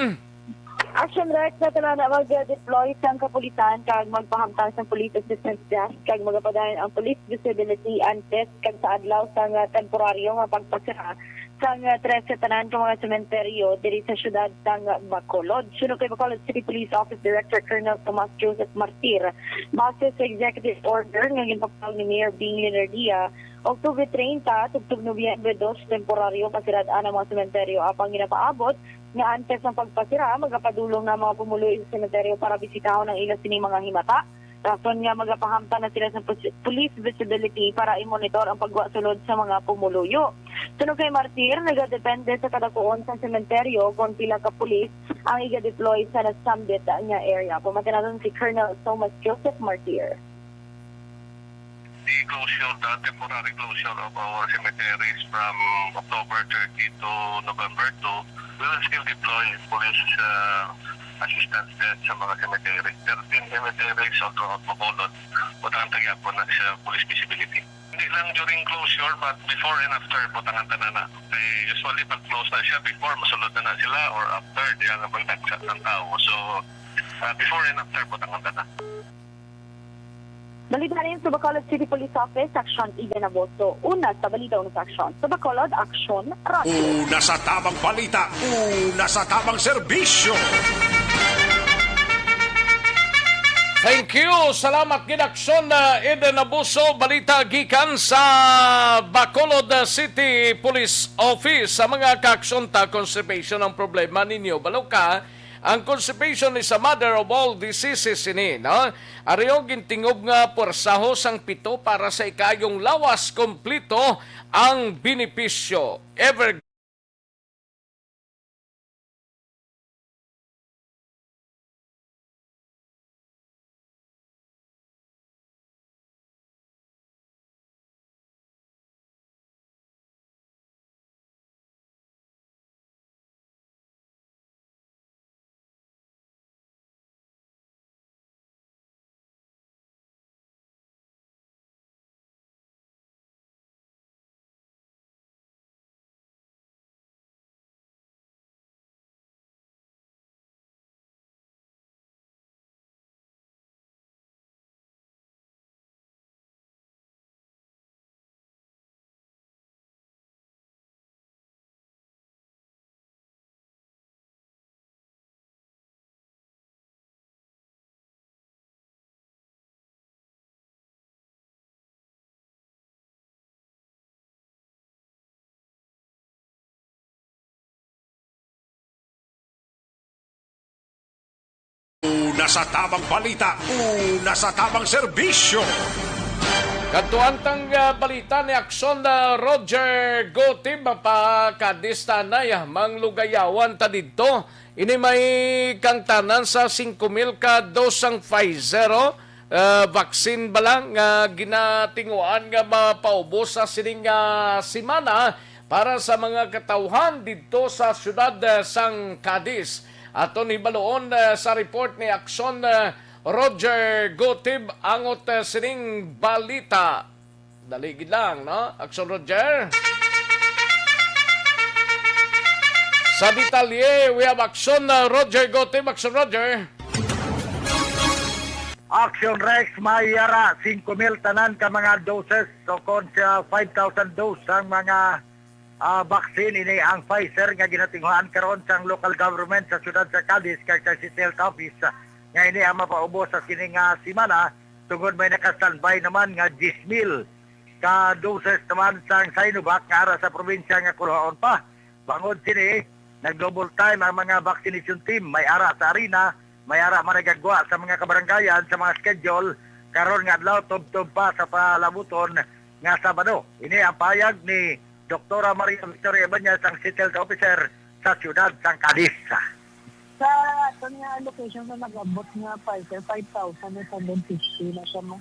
Action Rex, sa tanan na mag-deploy sang kapulisan kag magpahamtang sang police assistance desk kag magapadayon ang police visibility antes kag sa adlaw sang, ah, temporaryo nga pagpasira sang, ah, trese tanan ka mga sementeryo diri sa siyudad sang Bacolod. Suno kay Bacolod City Police Office Director Colonel Tomas Joseph Martir, base sa executive order nga ginpapataw ni Mayor Bing Leonardia, Oktubre treinta tubtob Nobyembre dos, temporaryo pasirad-an ang mga sementeryo apang ginapaabot nga antes sang pagpasira, magapadulong na ang mga pumuluyo sa sementeryo para bisitahon ang ila sini mga himata. Rason nga magapahamtang na sila sa pos-, police visibility para i-monitor ang pagwa sulod sa mga pumuluyo. Suno kay Martir, nagadepende sa kadakuon sa sementeryo kon pila ka pulis ang iga-deploy sa nasambit nga area. Pamati naton si Colonel Thomas Joseph Martir. The closure, the temporary closure of our cemeteries from October thirty to November two, we will still deploy police, uh, assistance desk sa mga cemetery. Thirteen cemeteries all throughout Bacolod. Butangan ta gyapon na siya police visibility. Hindi lang during closure, but before and after, butangan ta na na. Kay usually, pag close na siya, before, masulod na na sila, or after, diyan nga magdagsa ang tao. So, uh, before and after, butangan ta na. Balita rin sa Bacolod City Police Office, Aksyon Eden Abuso. Una sa balita, una sa aksyon. Sa Bacolod, Aksyon Radyo. Una sa tamang balita, una sa tamang serbisyo. Thank you. Salamat gid, Aksyon, uh, Eden Abuso. Balita gikan sa Bacolod, uh, City Police Office. Sa mga kaaksyon ta, constipation ang problema ninyo. Balo ka, ang constipation is a mother of all diseases ini, no? Ari, o, gintingob nga puwersaho sang pito para sa ikaayong lawas, kompleto ang benepisyo. Ever Una sa tamang balita, una sa tamang serbisyo. Kadtuan tang, ah, balita ni Aksyon, ah, Roger Gotib, mapakadista na, ah, manglugayawan ta didto. Ini may kangtanan sa singko mil ka dos sang Pfizer, ah, vaccine bala nga ginatinguan nga mapaubos sa sining, ah, semana para sa mga katawhan didto sa siyudad, ah, sang Cadiz. Aton hibaluon, ah, sa report ni Aksyon, ah, Roger Gotib angot, ah, sining balita. Dali gid lang, no? Aksyon, Roger. Sa detalye, we have Aksyon, uh, Roger Gotib. Aksyon, Roger. Action Rex, may ara singko mil tanan ka mga doses, so kon sa five thousand dose ang mga, ah, vaccine ini ang Pfizer nga ginatinguhaan karon sang local government sa siyudad sa Cadiz kag sa City Health Office, ah, nga ini ang mapaubos sa sining, ah, semana, tungod may naka-standby naman nga diyes mil ka doses naman sang Sinovac nga ara sa probinsya nga kuhaon pa. Bangod sini, nag-double time ang mga vaccination team. May ara sa arena, may ara man nagagwa sa mga kabarangayan sa mga schedule karon nga adlaw, tubtob pa sa palabuton nga Sabado. Ini ang pahayag ni Doktora Maria Victoria Ibañez, ang City Health Officer sa siyudad sang Cadiz. Sa aton nga location na nag-abot nga Pfizer, five thousand nine hundred fifty na siya mo.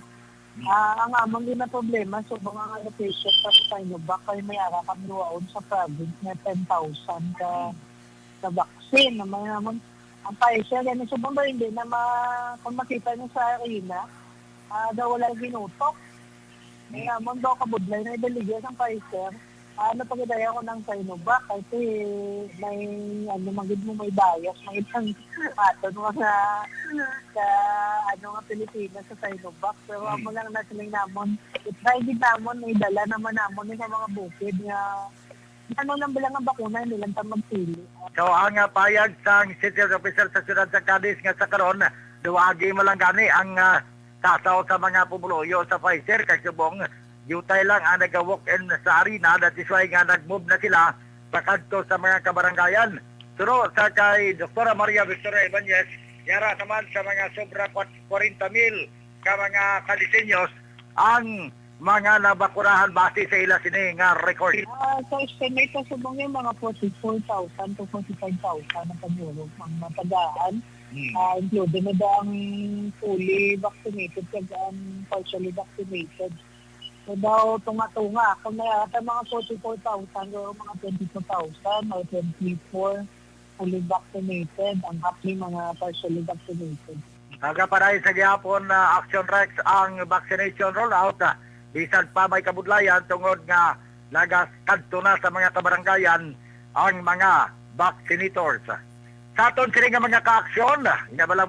Ah, ang amon din na problema, so, mga nga location sa Sinovac kay may ara kami waon sa province nga ten thousand ka, ka vaccine. Ang mga namon, ang Pfizer, gani, subong ba hindi na ma-, kung makita niyo sa arena, ah, daw wala ginutok. May namon daw kabudlay na ibaligya sa Pfizer. Ah, ano pa gid ko ng Sinovac? Kasi may, ano, magid mo may bias, may ibang aton mga sa, ano nga, Pilipinas sa Sinovac. Pero Hmm. amo lang na siling namon, i-try gid namon, may dala naman namon sa mga bukid nga ano lang bilang ang bakuna, hindi lang ta magpili. So, ang, ah, payag sang city officer sa siyudad sa Cadiz nga sa karon, duwagi mo lang gani ang, ah, sasaw sa mga pumuluyo sa Pfizer, kay subong diutay lang ang naga-walk-in sa arena, that is why nga nag-move na sila pakadto sa mga kabarangayan. Suno sa kay Doktora Maria Victoria Ibanez, yara naman sa mga sobra kwat-, kwarenta mil ka mga Cadiseños ang mga nabakunahan base sa ila sini nga record. Ah, sa estimate, sa subong yung mga forty-four thousand to forty-five thousand ang pag-, ang matagaan. Hmm. Ah, included na daw ang fully vaccinated kag ang partially vaccinated. So daw, tunga-tunga, kung may ata mga forty-four thousand o mga twenty-two thousand or twenty-four fully vaccinated, ang hapni mga partially vaccinated. Nagaparay sa gihapon na Action Rex ang vaccination rollout, ah, bisan pa may kabudlayan tungod nga nagakadto na sa mga kabarangayan ang mga vaccinators. Sa aton sini nga mga kaaksyon, nga balang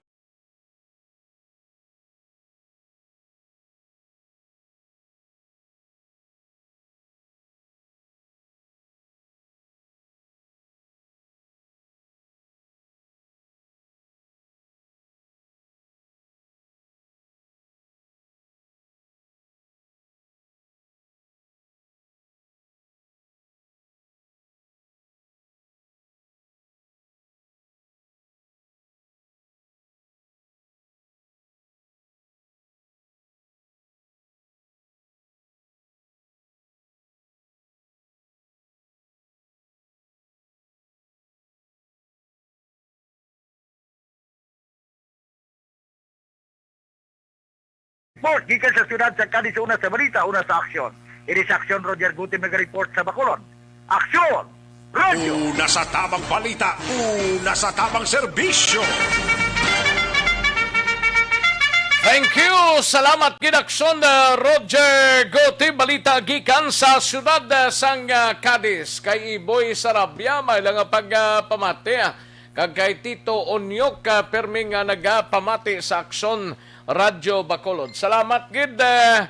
Report gikan sa siyudad sa Cadiz, una sa balita, una sa aksyon. Ini sa aksyon, Roger Guti, nag-report sa Bacolod. Aksyon! Radyo! Una sa tamang balita, una sa tamang serbisyo. Thank you. Salamat gid, aksyon, uh, Roger Guti. Balita gikan sa siyudad, uh, sang, uh, Cadiz. Kay Iboy Sarabia, may lang nga pag, uh, pamati, ah. Kag kay Tito Onyok, ah, pirmi nga nagapamati sa Aksyon Radyo Bacolod. Salamat gid, eh,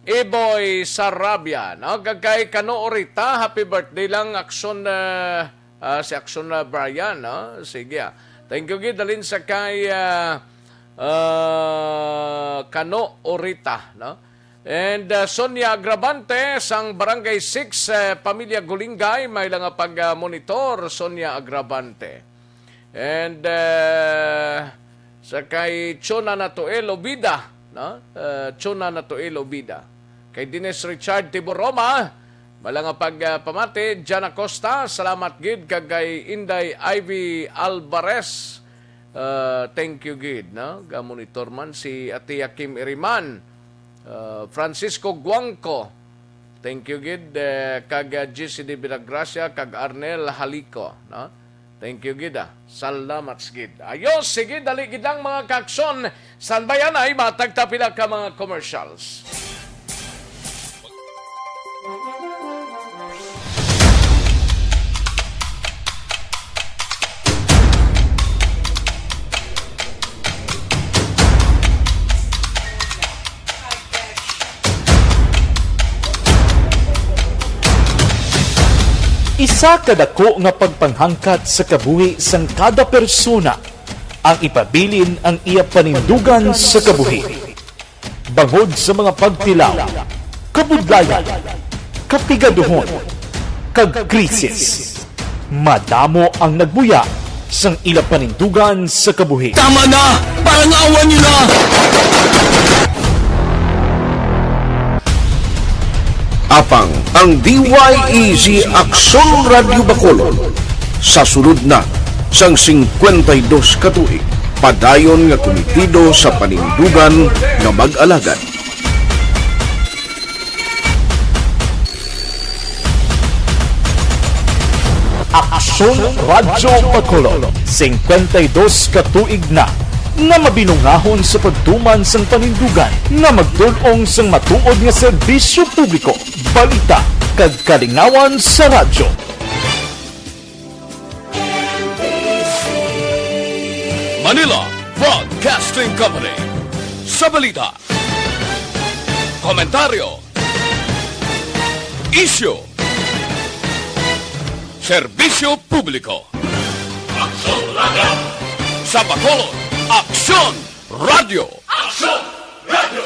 Iboy Sarabia, no? Kag kay Kano Orita, happy birthday lang, Aksyon, eh, ah, si Aksyon, ah, Brian, no? Sige, ah. Thank you gid, dalin sa kay, ah, ah, Kano Orita, no? And, uh, Sonia Agravante sang Barangay six, uh, Pamilya Gulingay, may lang nga pag, uh, monitor, Sonia Agravante. And, uh, sa kay Chona Natuel Obida, no? Uh, Chona Natuel Obida. Kay Dennis Richard Tiboroma, may lang nga pag, uh, pamati, Jan Acosta, salamat gid, kag kay Inday Ivy Alvarez, Uh, thank you gid, no? Ga-monitor man si Ate Kim Iriman, uh, Francisco Guangco. Thank you gid, eh, kag, uh, G C D Viragracia, kag Arnel Halico, no? Thank you gid, ah. Salamat gid. Ayos, sige, dali gid lang, mga kaakson. Standby anay, matag ta pila ka mga commercials. Isa ka dako nga pagpanghangkat sa kabuhi sang kada persona ang ipabilin ang iya panindugan sa kabuhi. Bangod sa mga pagtilaw, kabudlayan, kapigaduhon, kag krisis, madamo ang nagbuya sang ila panindugan sa kabuhi. Tama na! Parang awan nyo na! Apang ang D Y E Z Aksyon Radyo Bacolod sa sulod na sang singkwenta y dos ka tuig, padayon nga kumitido sa panindugan nga mag-alagad. Radyo Bacolod, singkwenta y dos ka tuig na nga mabinungahon sa pagtuman sang panindugan nga magdul-ong sang matuod nga serbisyo publiko, balita, kag kalingawan sa radyo. Manila Broadcasting Company. Sa balita, komentaryo, isyu, serbisyo publiko. Aksyon Radyo! Sa Bacolod, Aksyon Radyo! Aksyon Radyo!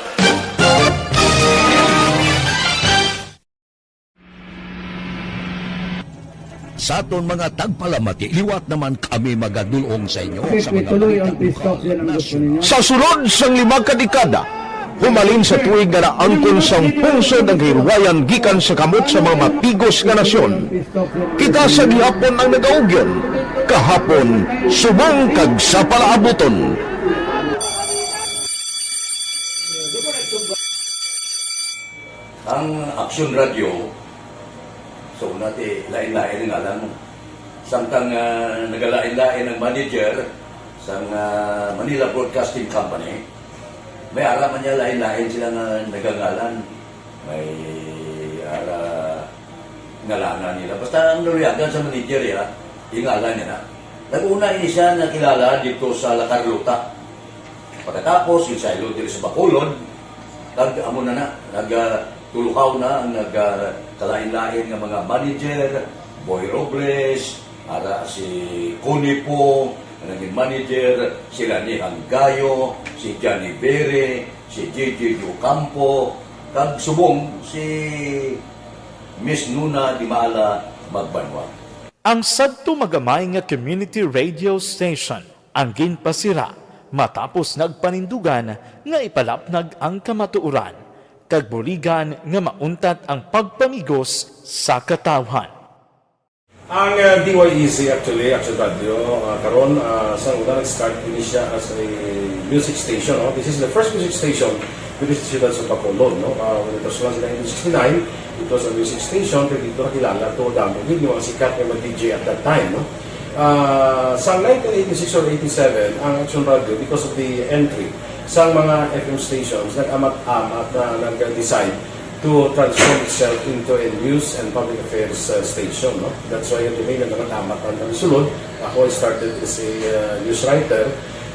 Sa aton mga tagpalamati, liwat naman kami magadul-ong sa inyo sa mga balita lokal, nasyonal. Sa sulod sang lima ka dekada, humalin sa tuig nga naangkon sang pungsod ang kahilwayan gikan sa kamot sa mga matigos nga nasyon. Kita sa gihapon ang nagaugyon, kahapon, subong kag sa palaabuton. Ang Aksyon Radyo, so, una ti, lain-lain ang ngalan mo. Samtang, ah, nagalain-lain ang manager sang, ah, Manila Broadcasting Company, may ara man niya lain-lain sila nga nagangalan. May ara ngalanan nila. Basta ang naluyagan sa manager, ya, yung ngalan niya na. Nag-una ini siya nakilala dito sa La Carlota. Pagkatapos, yung saylo diri sa Bacolod, kag amo na na, nag, ah, tulukaw na ang nag, ah, kalain-lain nga mga manager, Boy Robles, ara si Connie Pong, ang naging manager, sila ni Hanggayo, si Johnny Bere, si J J Ocampo, kag subong si Miss Nuna Dimala Magbanwa. Ang sadto magamay nga community radio station ang ginpasira matapos nagpanindugan nga ipalapnag ang kamatuoran kag buligan nga mauntat ang pagpamigos sa katawhan. Ang, ah, D Y E Z actually, Action Radio, ah, karon, ah, sa una nag-start ini siya as a music station, no? This is the first music station within the siyudad sa Bacolod, no? Ah, when it was launched in nineteen sixty-nine, it was a music station, kay dito nakilala to, damo gid yung mga sikat nga mga D J at that time, no? Ah, sa nineteen eighty-six or eighty-seven, ang Action Radio, because of the entry sa mga F M stations, nag-amat-amat na nag-decide to transform itself into a news and public affairs, uh, station, no? That's why kami nagkakatamat ang kami sulod. Ako, I started as a, uh, news writer.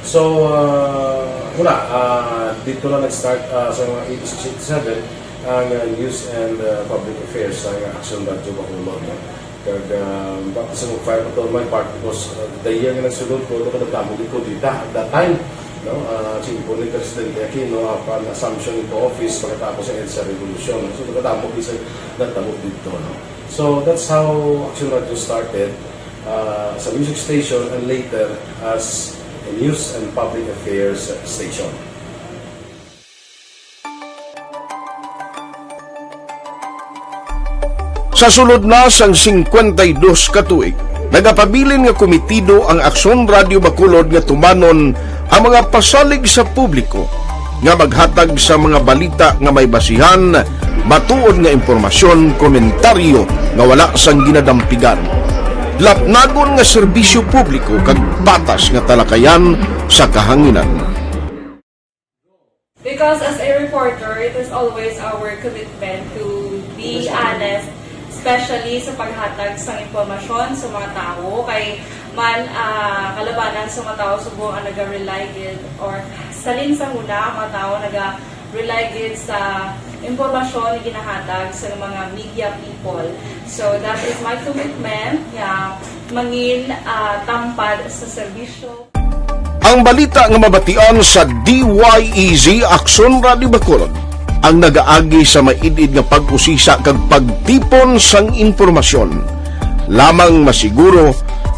So, uh, wala, uh, dito na nag-start, uh, sa mga eighty-six, eighty-seven, ang, uh, news and, uh, public affairs sa Action Radio Bacolod, no? Kag, ah, ba, kasi mag-file pa to my part because, ah, the year nga nagsulod ko, ito kadamo gid kudeta at that time, no? Ah, si Ipo ni Presidente Aquino, ah, upon assumption into office pagkatapos sa EDSA Revolution. So, kadamo gid sa natabo dito, no? So, that's how Action Radio started, ah, as a music station and later as a news and public affairs station. Sa sulod na sang singkwenta y dos ka tuig, nagapabilin nga komitido ang Aksyon Radio Bacolod nga tumanon ang mga pasalig sa publiko nga maghatag sa mga balita nga may basihan, matuod nga impormasyon, komentaryo nga wala sang ginadampigan, lapnagon nga serbisyo publiko kag patas nga talakayan sa kahanginan. Because as a reporter, it is always our commitment to be honest, especially sa paghatag sang impormasyon sa mga tawo. Kay man, ah, kalabanan sa mga tawo subong ang naga-rely gid, or salin sa huna ang mga tawo naga-rely gid sa impormasyon nga ginahatag sa mga media people. So that is my commitment nga mangin, ah, tampad sa serbisyo. Ang balita nga mabatian sa D Y E Z Aksyon Radio Bacolod ang nagaagi sa maid-id nga pag-usisa kag pagtipon sang impormasyon. Lamang masiguro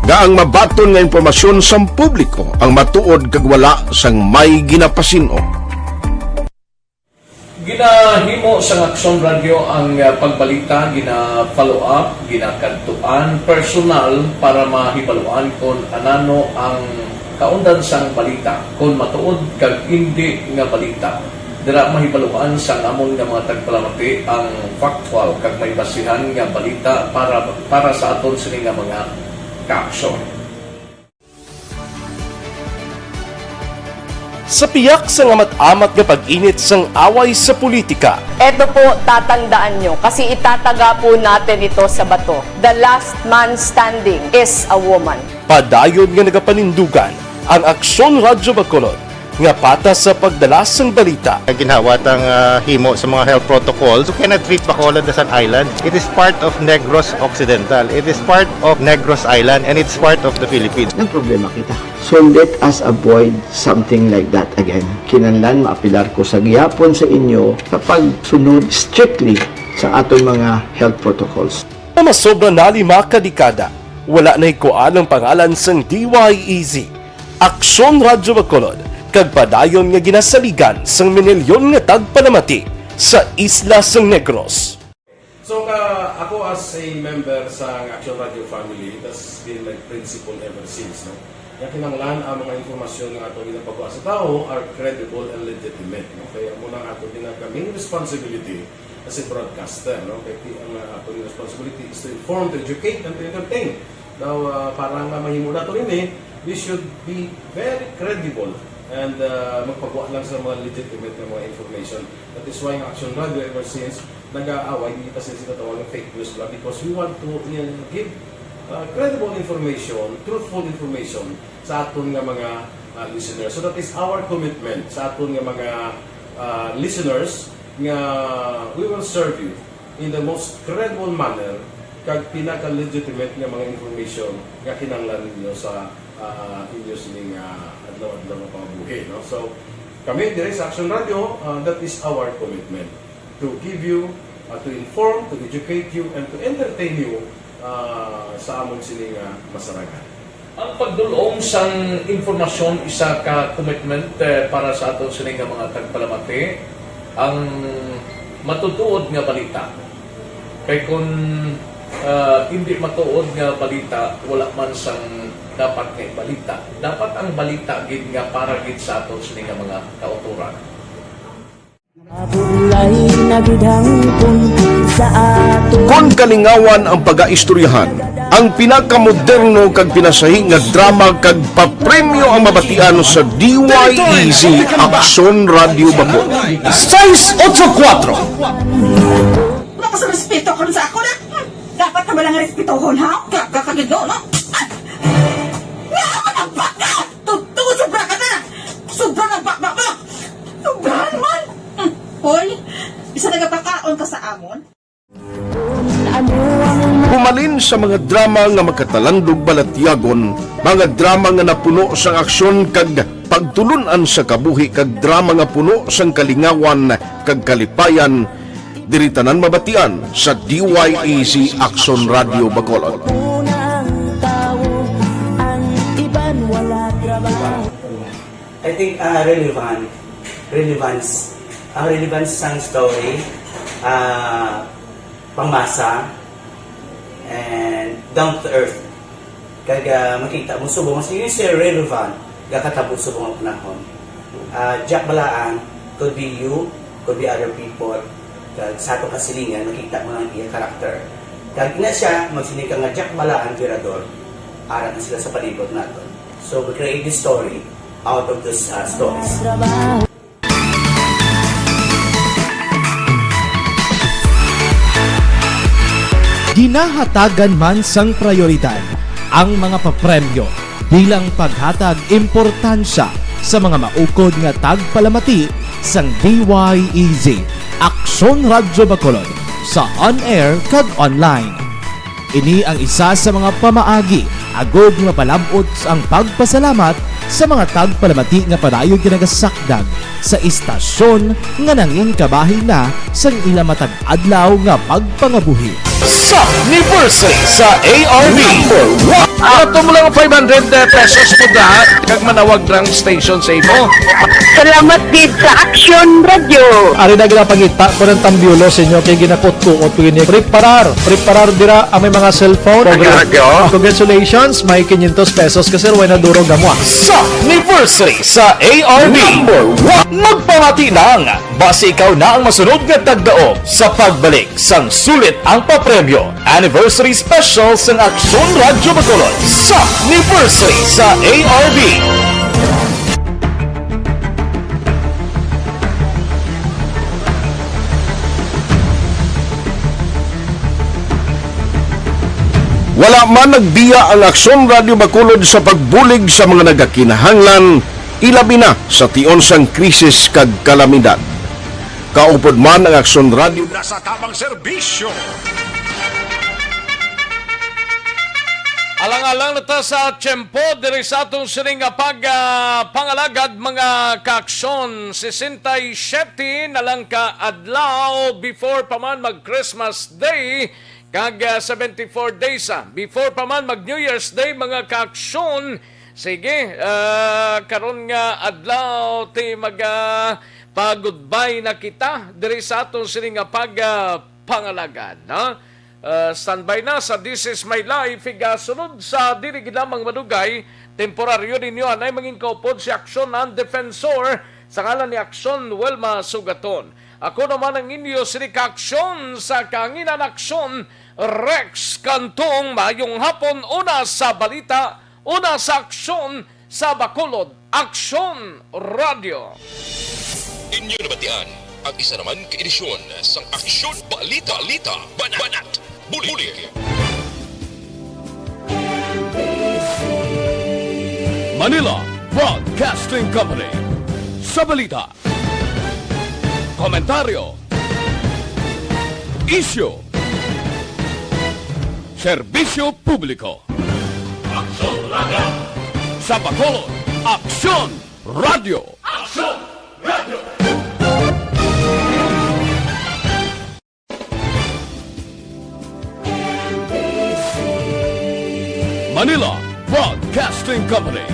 nga ang mabaton nga impormasyon sang publiko ang matuod kag wala sang may ginapasin-o. Ginahimo sang Aksyon Radio ang, ah, pagbalita, gina-follow up, ginakadtuan personal para mahibaluan kon anano ang kaundan sang balita, kon matuod kag indi nga balita. Dira mahibaluan sang amon nga mga tagpalamati ang factual kag may basihan nga balita para, para sa aton sini nga mga kaaksyon. Sa piyak sang amat-amat nga pag-init sang away sa politika, Eto po, tatandaan nyo, kasi itataga po natin ito sa bato. The last man standing is a woman. Padayon nga nagapanindugan ang Aksyon Radyo Bacolod nga patas sa pagdala sang balita. Ginhawa tang ah, himo sa mga health protocols. You cannot treat Bacolod as an island. It is part of Negros Occidental. It is part of Negros Island, and it's part of the Philippines. Nagproblema kita. So let us avoid something like that again. Kinahanglan maapilar ko sa gihapon sa inyo sa pagsunod strictly sa aton mga health protocols. Nga masobra na lima ka dekada, wala nahikuan ang pangalan sang D Y E Z, Aksyon Radyo Bacolod, kag padayon nga ginasaligan sang minilyon nga tagpalamati sa isla sang Negros. So, ka, ako as a member sa Action Radio family, that's been my principle ever since, no? Nga kinahanglan ang mga impormasyon nga ato ginapagawa sa tawo are credible and legitimate, no? Kaya amo na ang ato ginag-, main responsibility as a broadcaster, no? Kaya ti-, ang uh, ato responsibility is to inform, to educate, and to entertain. Now, uh, para nga mahimo nato ini, we should be very credible and uh, magpagawa lang sa mga legitimate nga mga information. That is why ang Action Radio ever since nag-aaway, hindi ta sila sinatawag ng fake news lang because we want to uh, give uh, credible information, truthful information sa aton nga mga uh, listeners. So that is our commitment sa aton nga mga uh, listeners nga we will serve you in the most credible manner kag pinaka-legitimate nga mga information nga kinahanglan ninyo sa uh, inyo sining uh, adlaw-adlaw nga pangabuhi, no? So kami dire sa Action Radio, uh, that is our commitment to give you, uh, to inform, to educate you, and to entertain you uh, sa amon sini nga masarangan. Ang pagdul-ong sang impormasyon isa ka commitment eh, para sa aton sini nga mga tagpalamati, ang matutuod nga balita. Kay kun ah, indi matuod nga balita, wala man sang dapat nga balita. Dapat ang balita gid nga para gid sa aton sini nga mga kautoran. Mabulay na gid hangpon sa ato. Kon kalingawan ang pagaistoryahan, ang pinakamoderno kag pinasahi nga drama kag papremyo ang mabatian sa D Y E Z Aksyon Radyo Bacolod. Sais otso kuwatro. Wala ka sa respeto karon sa ako na. Dapat ka ba lang respetohon, ha? Gaga ka gid, no? Nga naman ang baka! Totoo, sobra ka na! Sobra na ang baba mo! Sobrahan man! Hmm. Hoy, isa nagapakaon ka sa amon? Humalin sa mga drama nga makatalandog balatyagon, mga drama nga napuno sang aksyon kag pagtulun-an sa kabuhi kag drama nga puno sang kalingawan kag kalipayan, diri tanan mabatian sa D Y E Z Aksyon Radyo Bacolod. Unang tawo, ang iban wala trabaho. I think uh, relevant, relevance, ang relevance sang story, uh, pangmasa, and down to earth. Kag uh, makita mo subong mas you say relevant, gakatabo subong ang panahon. Uh, Jack Balaan could be you, could be other people, kag sa atong kasilingan, makita mo ang iya karakter. Kag ina siya, magsiling ka nga Jack Balaan, Virador, ara na sila sa palibot naton. So we create this story out of those uh, stories. Ginahatagan man sang prayoridad ang mga papremyo bilang paghatag importansya sa mga maukod nga tagpalamati sang D Y E Z Aksyon Radyo Bacolod sa on-air kag online. Ini ang isa sa mga pamaagi agod nga mapalab-ot ang pagpasalamat sa mga tagpalamati nga padayon ginagasakdag sa istasyon nga nangin kabahin na sang ila matag adlaw nga pagpangabuhi. Sa anniversary sa A R B. Number one. Ato mo lang five hundred pesos po da, kag manawag ng station sa imo. Salamat gid sa Action Radio. Ari na ginapangita ko ng tambyulo sa inyo kay ginakutkuot ko ini. Preparar, preparar dira ang may mga cellphone. Action Radio. Congratulations, may quinientos pesos ka sir, way na durog amo ah. Sa Anniversary sa A R B. Number one. Magpamati lang, basi ikaw na ang masunod nga tagdaog sa pagbalik sang sulit ang papremyo. Anniversary Special sang Aksyon Radyo Bacolod sa Anniversary sa A R B. Wala man nagbiya ang Aksyon Radyo Bacolod sa pagbulig sa mga nagakinahanglan, ilabi na sa tion sang krisis kag kalamidad. Kaupod man ang Aksyon Radyo. Nasa tamang serbisyo. Alang-alang na ta sa tiyempo diri sa atong sining nga pag, ah, pangalagad, mga kaaksyon. Sesenta y siete na lang ka adlaw before pa man mag Christmas Day, kag, ah, seventy-four days, ah, before pa man mag New Year's Day, mga kaaksyon. Sige, ah, karon nga adlaw ti mag, ah, pa-goodbye na kita diri sa atong sining nga pag, ah, pangalagad, ha? Ah, standby na sa This Is My Life, igasunod sa dili gid lamang madugay, temporaryo ninyo anay mangin kaupod si Aksyon ang Defensor sa ngalan ni Aksyon Wilma Sugaton. Ako naman ang inyo sini ka Aksyon sa kahanginan, Aksyon Rex Cantong. Maayong hapon, una sa balita, una sa aksyon sa Bacolod, Aksyon Radyo. Inyo nabatian ang isa naman ka edisyon sang Aksyon Balita, Balita, Banat, Banat, Bulig. Manila Broadcasting Company. Sa balita, komentaryo, isyu, serbisyo publiko. Aksyon Radyo. Sa Bacolod, Aksyon Radyo. Aksyon Radyo. Manila Broadcasting Company.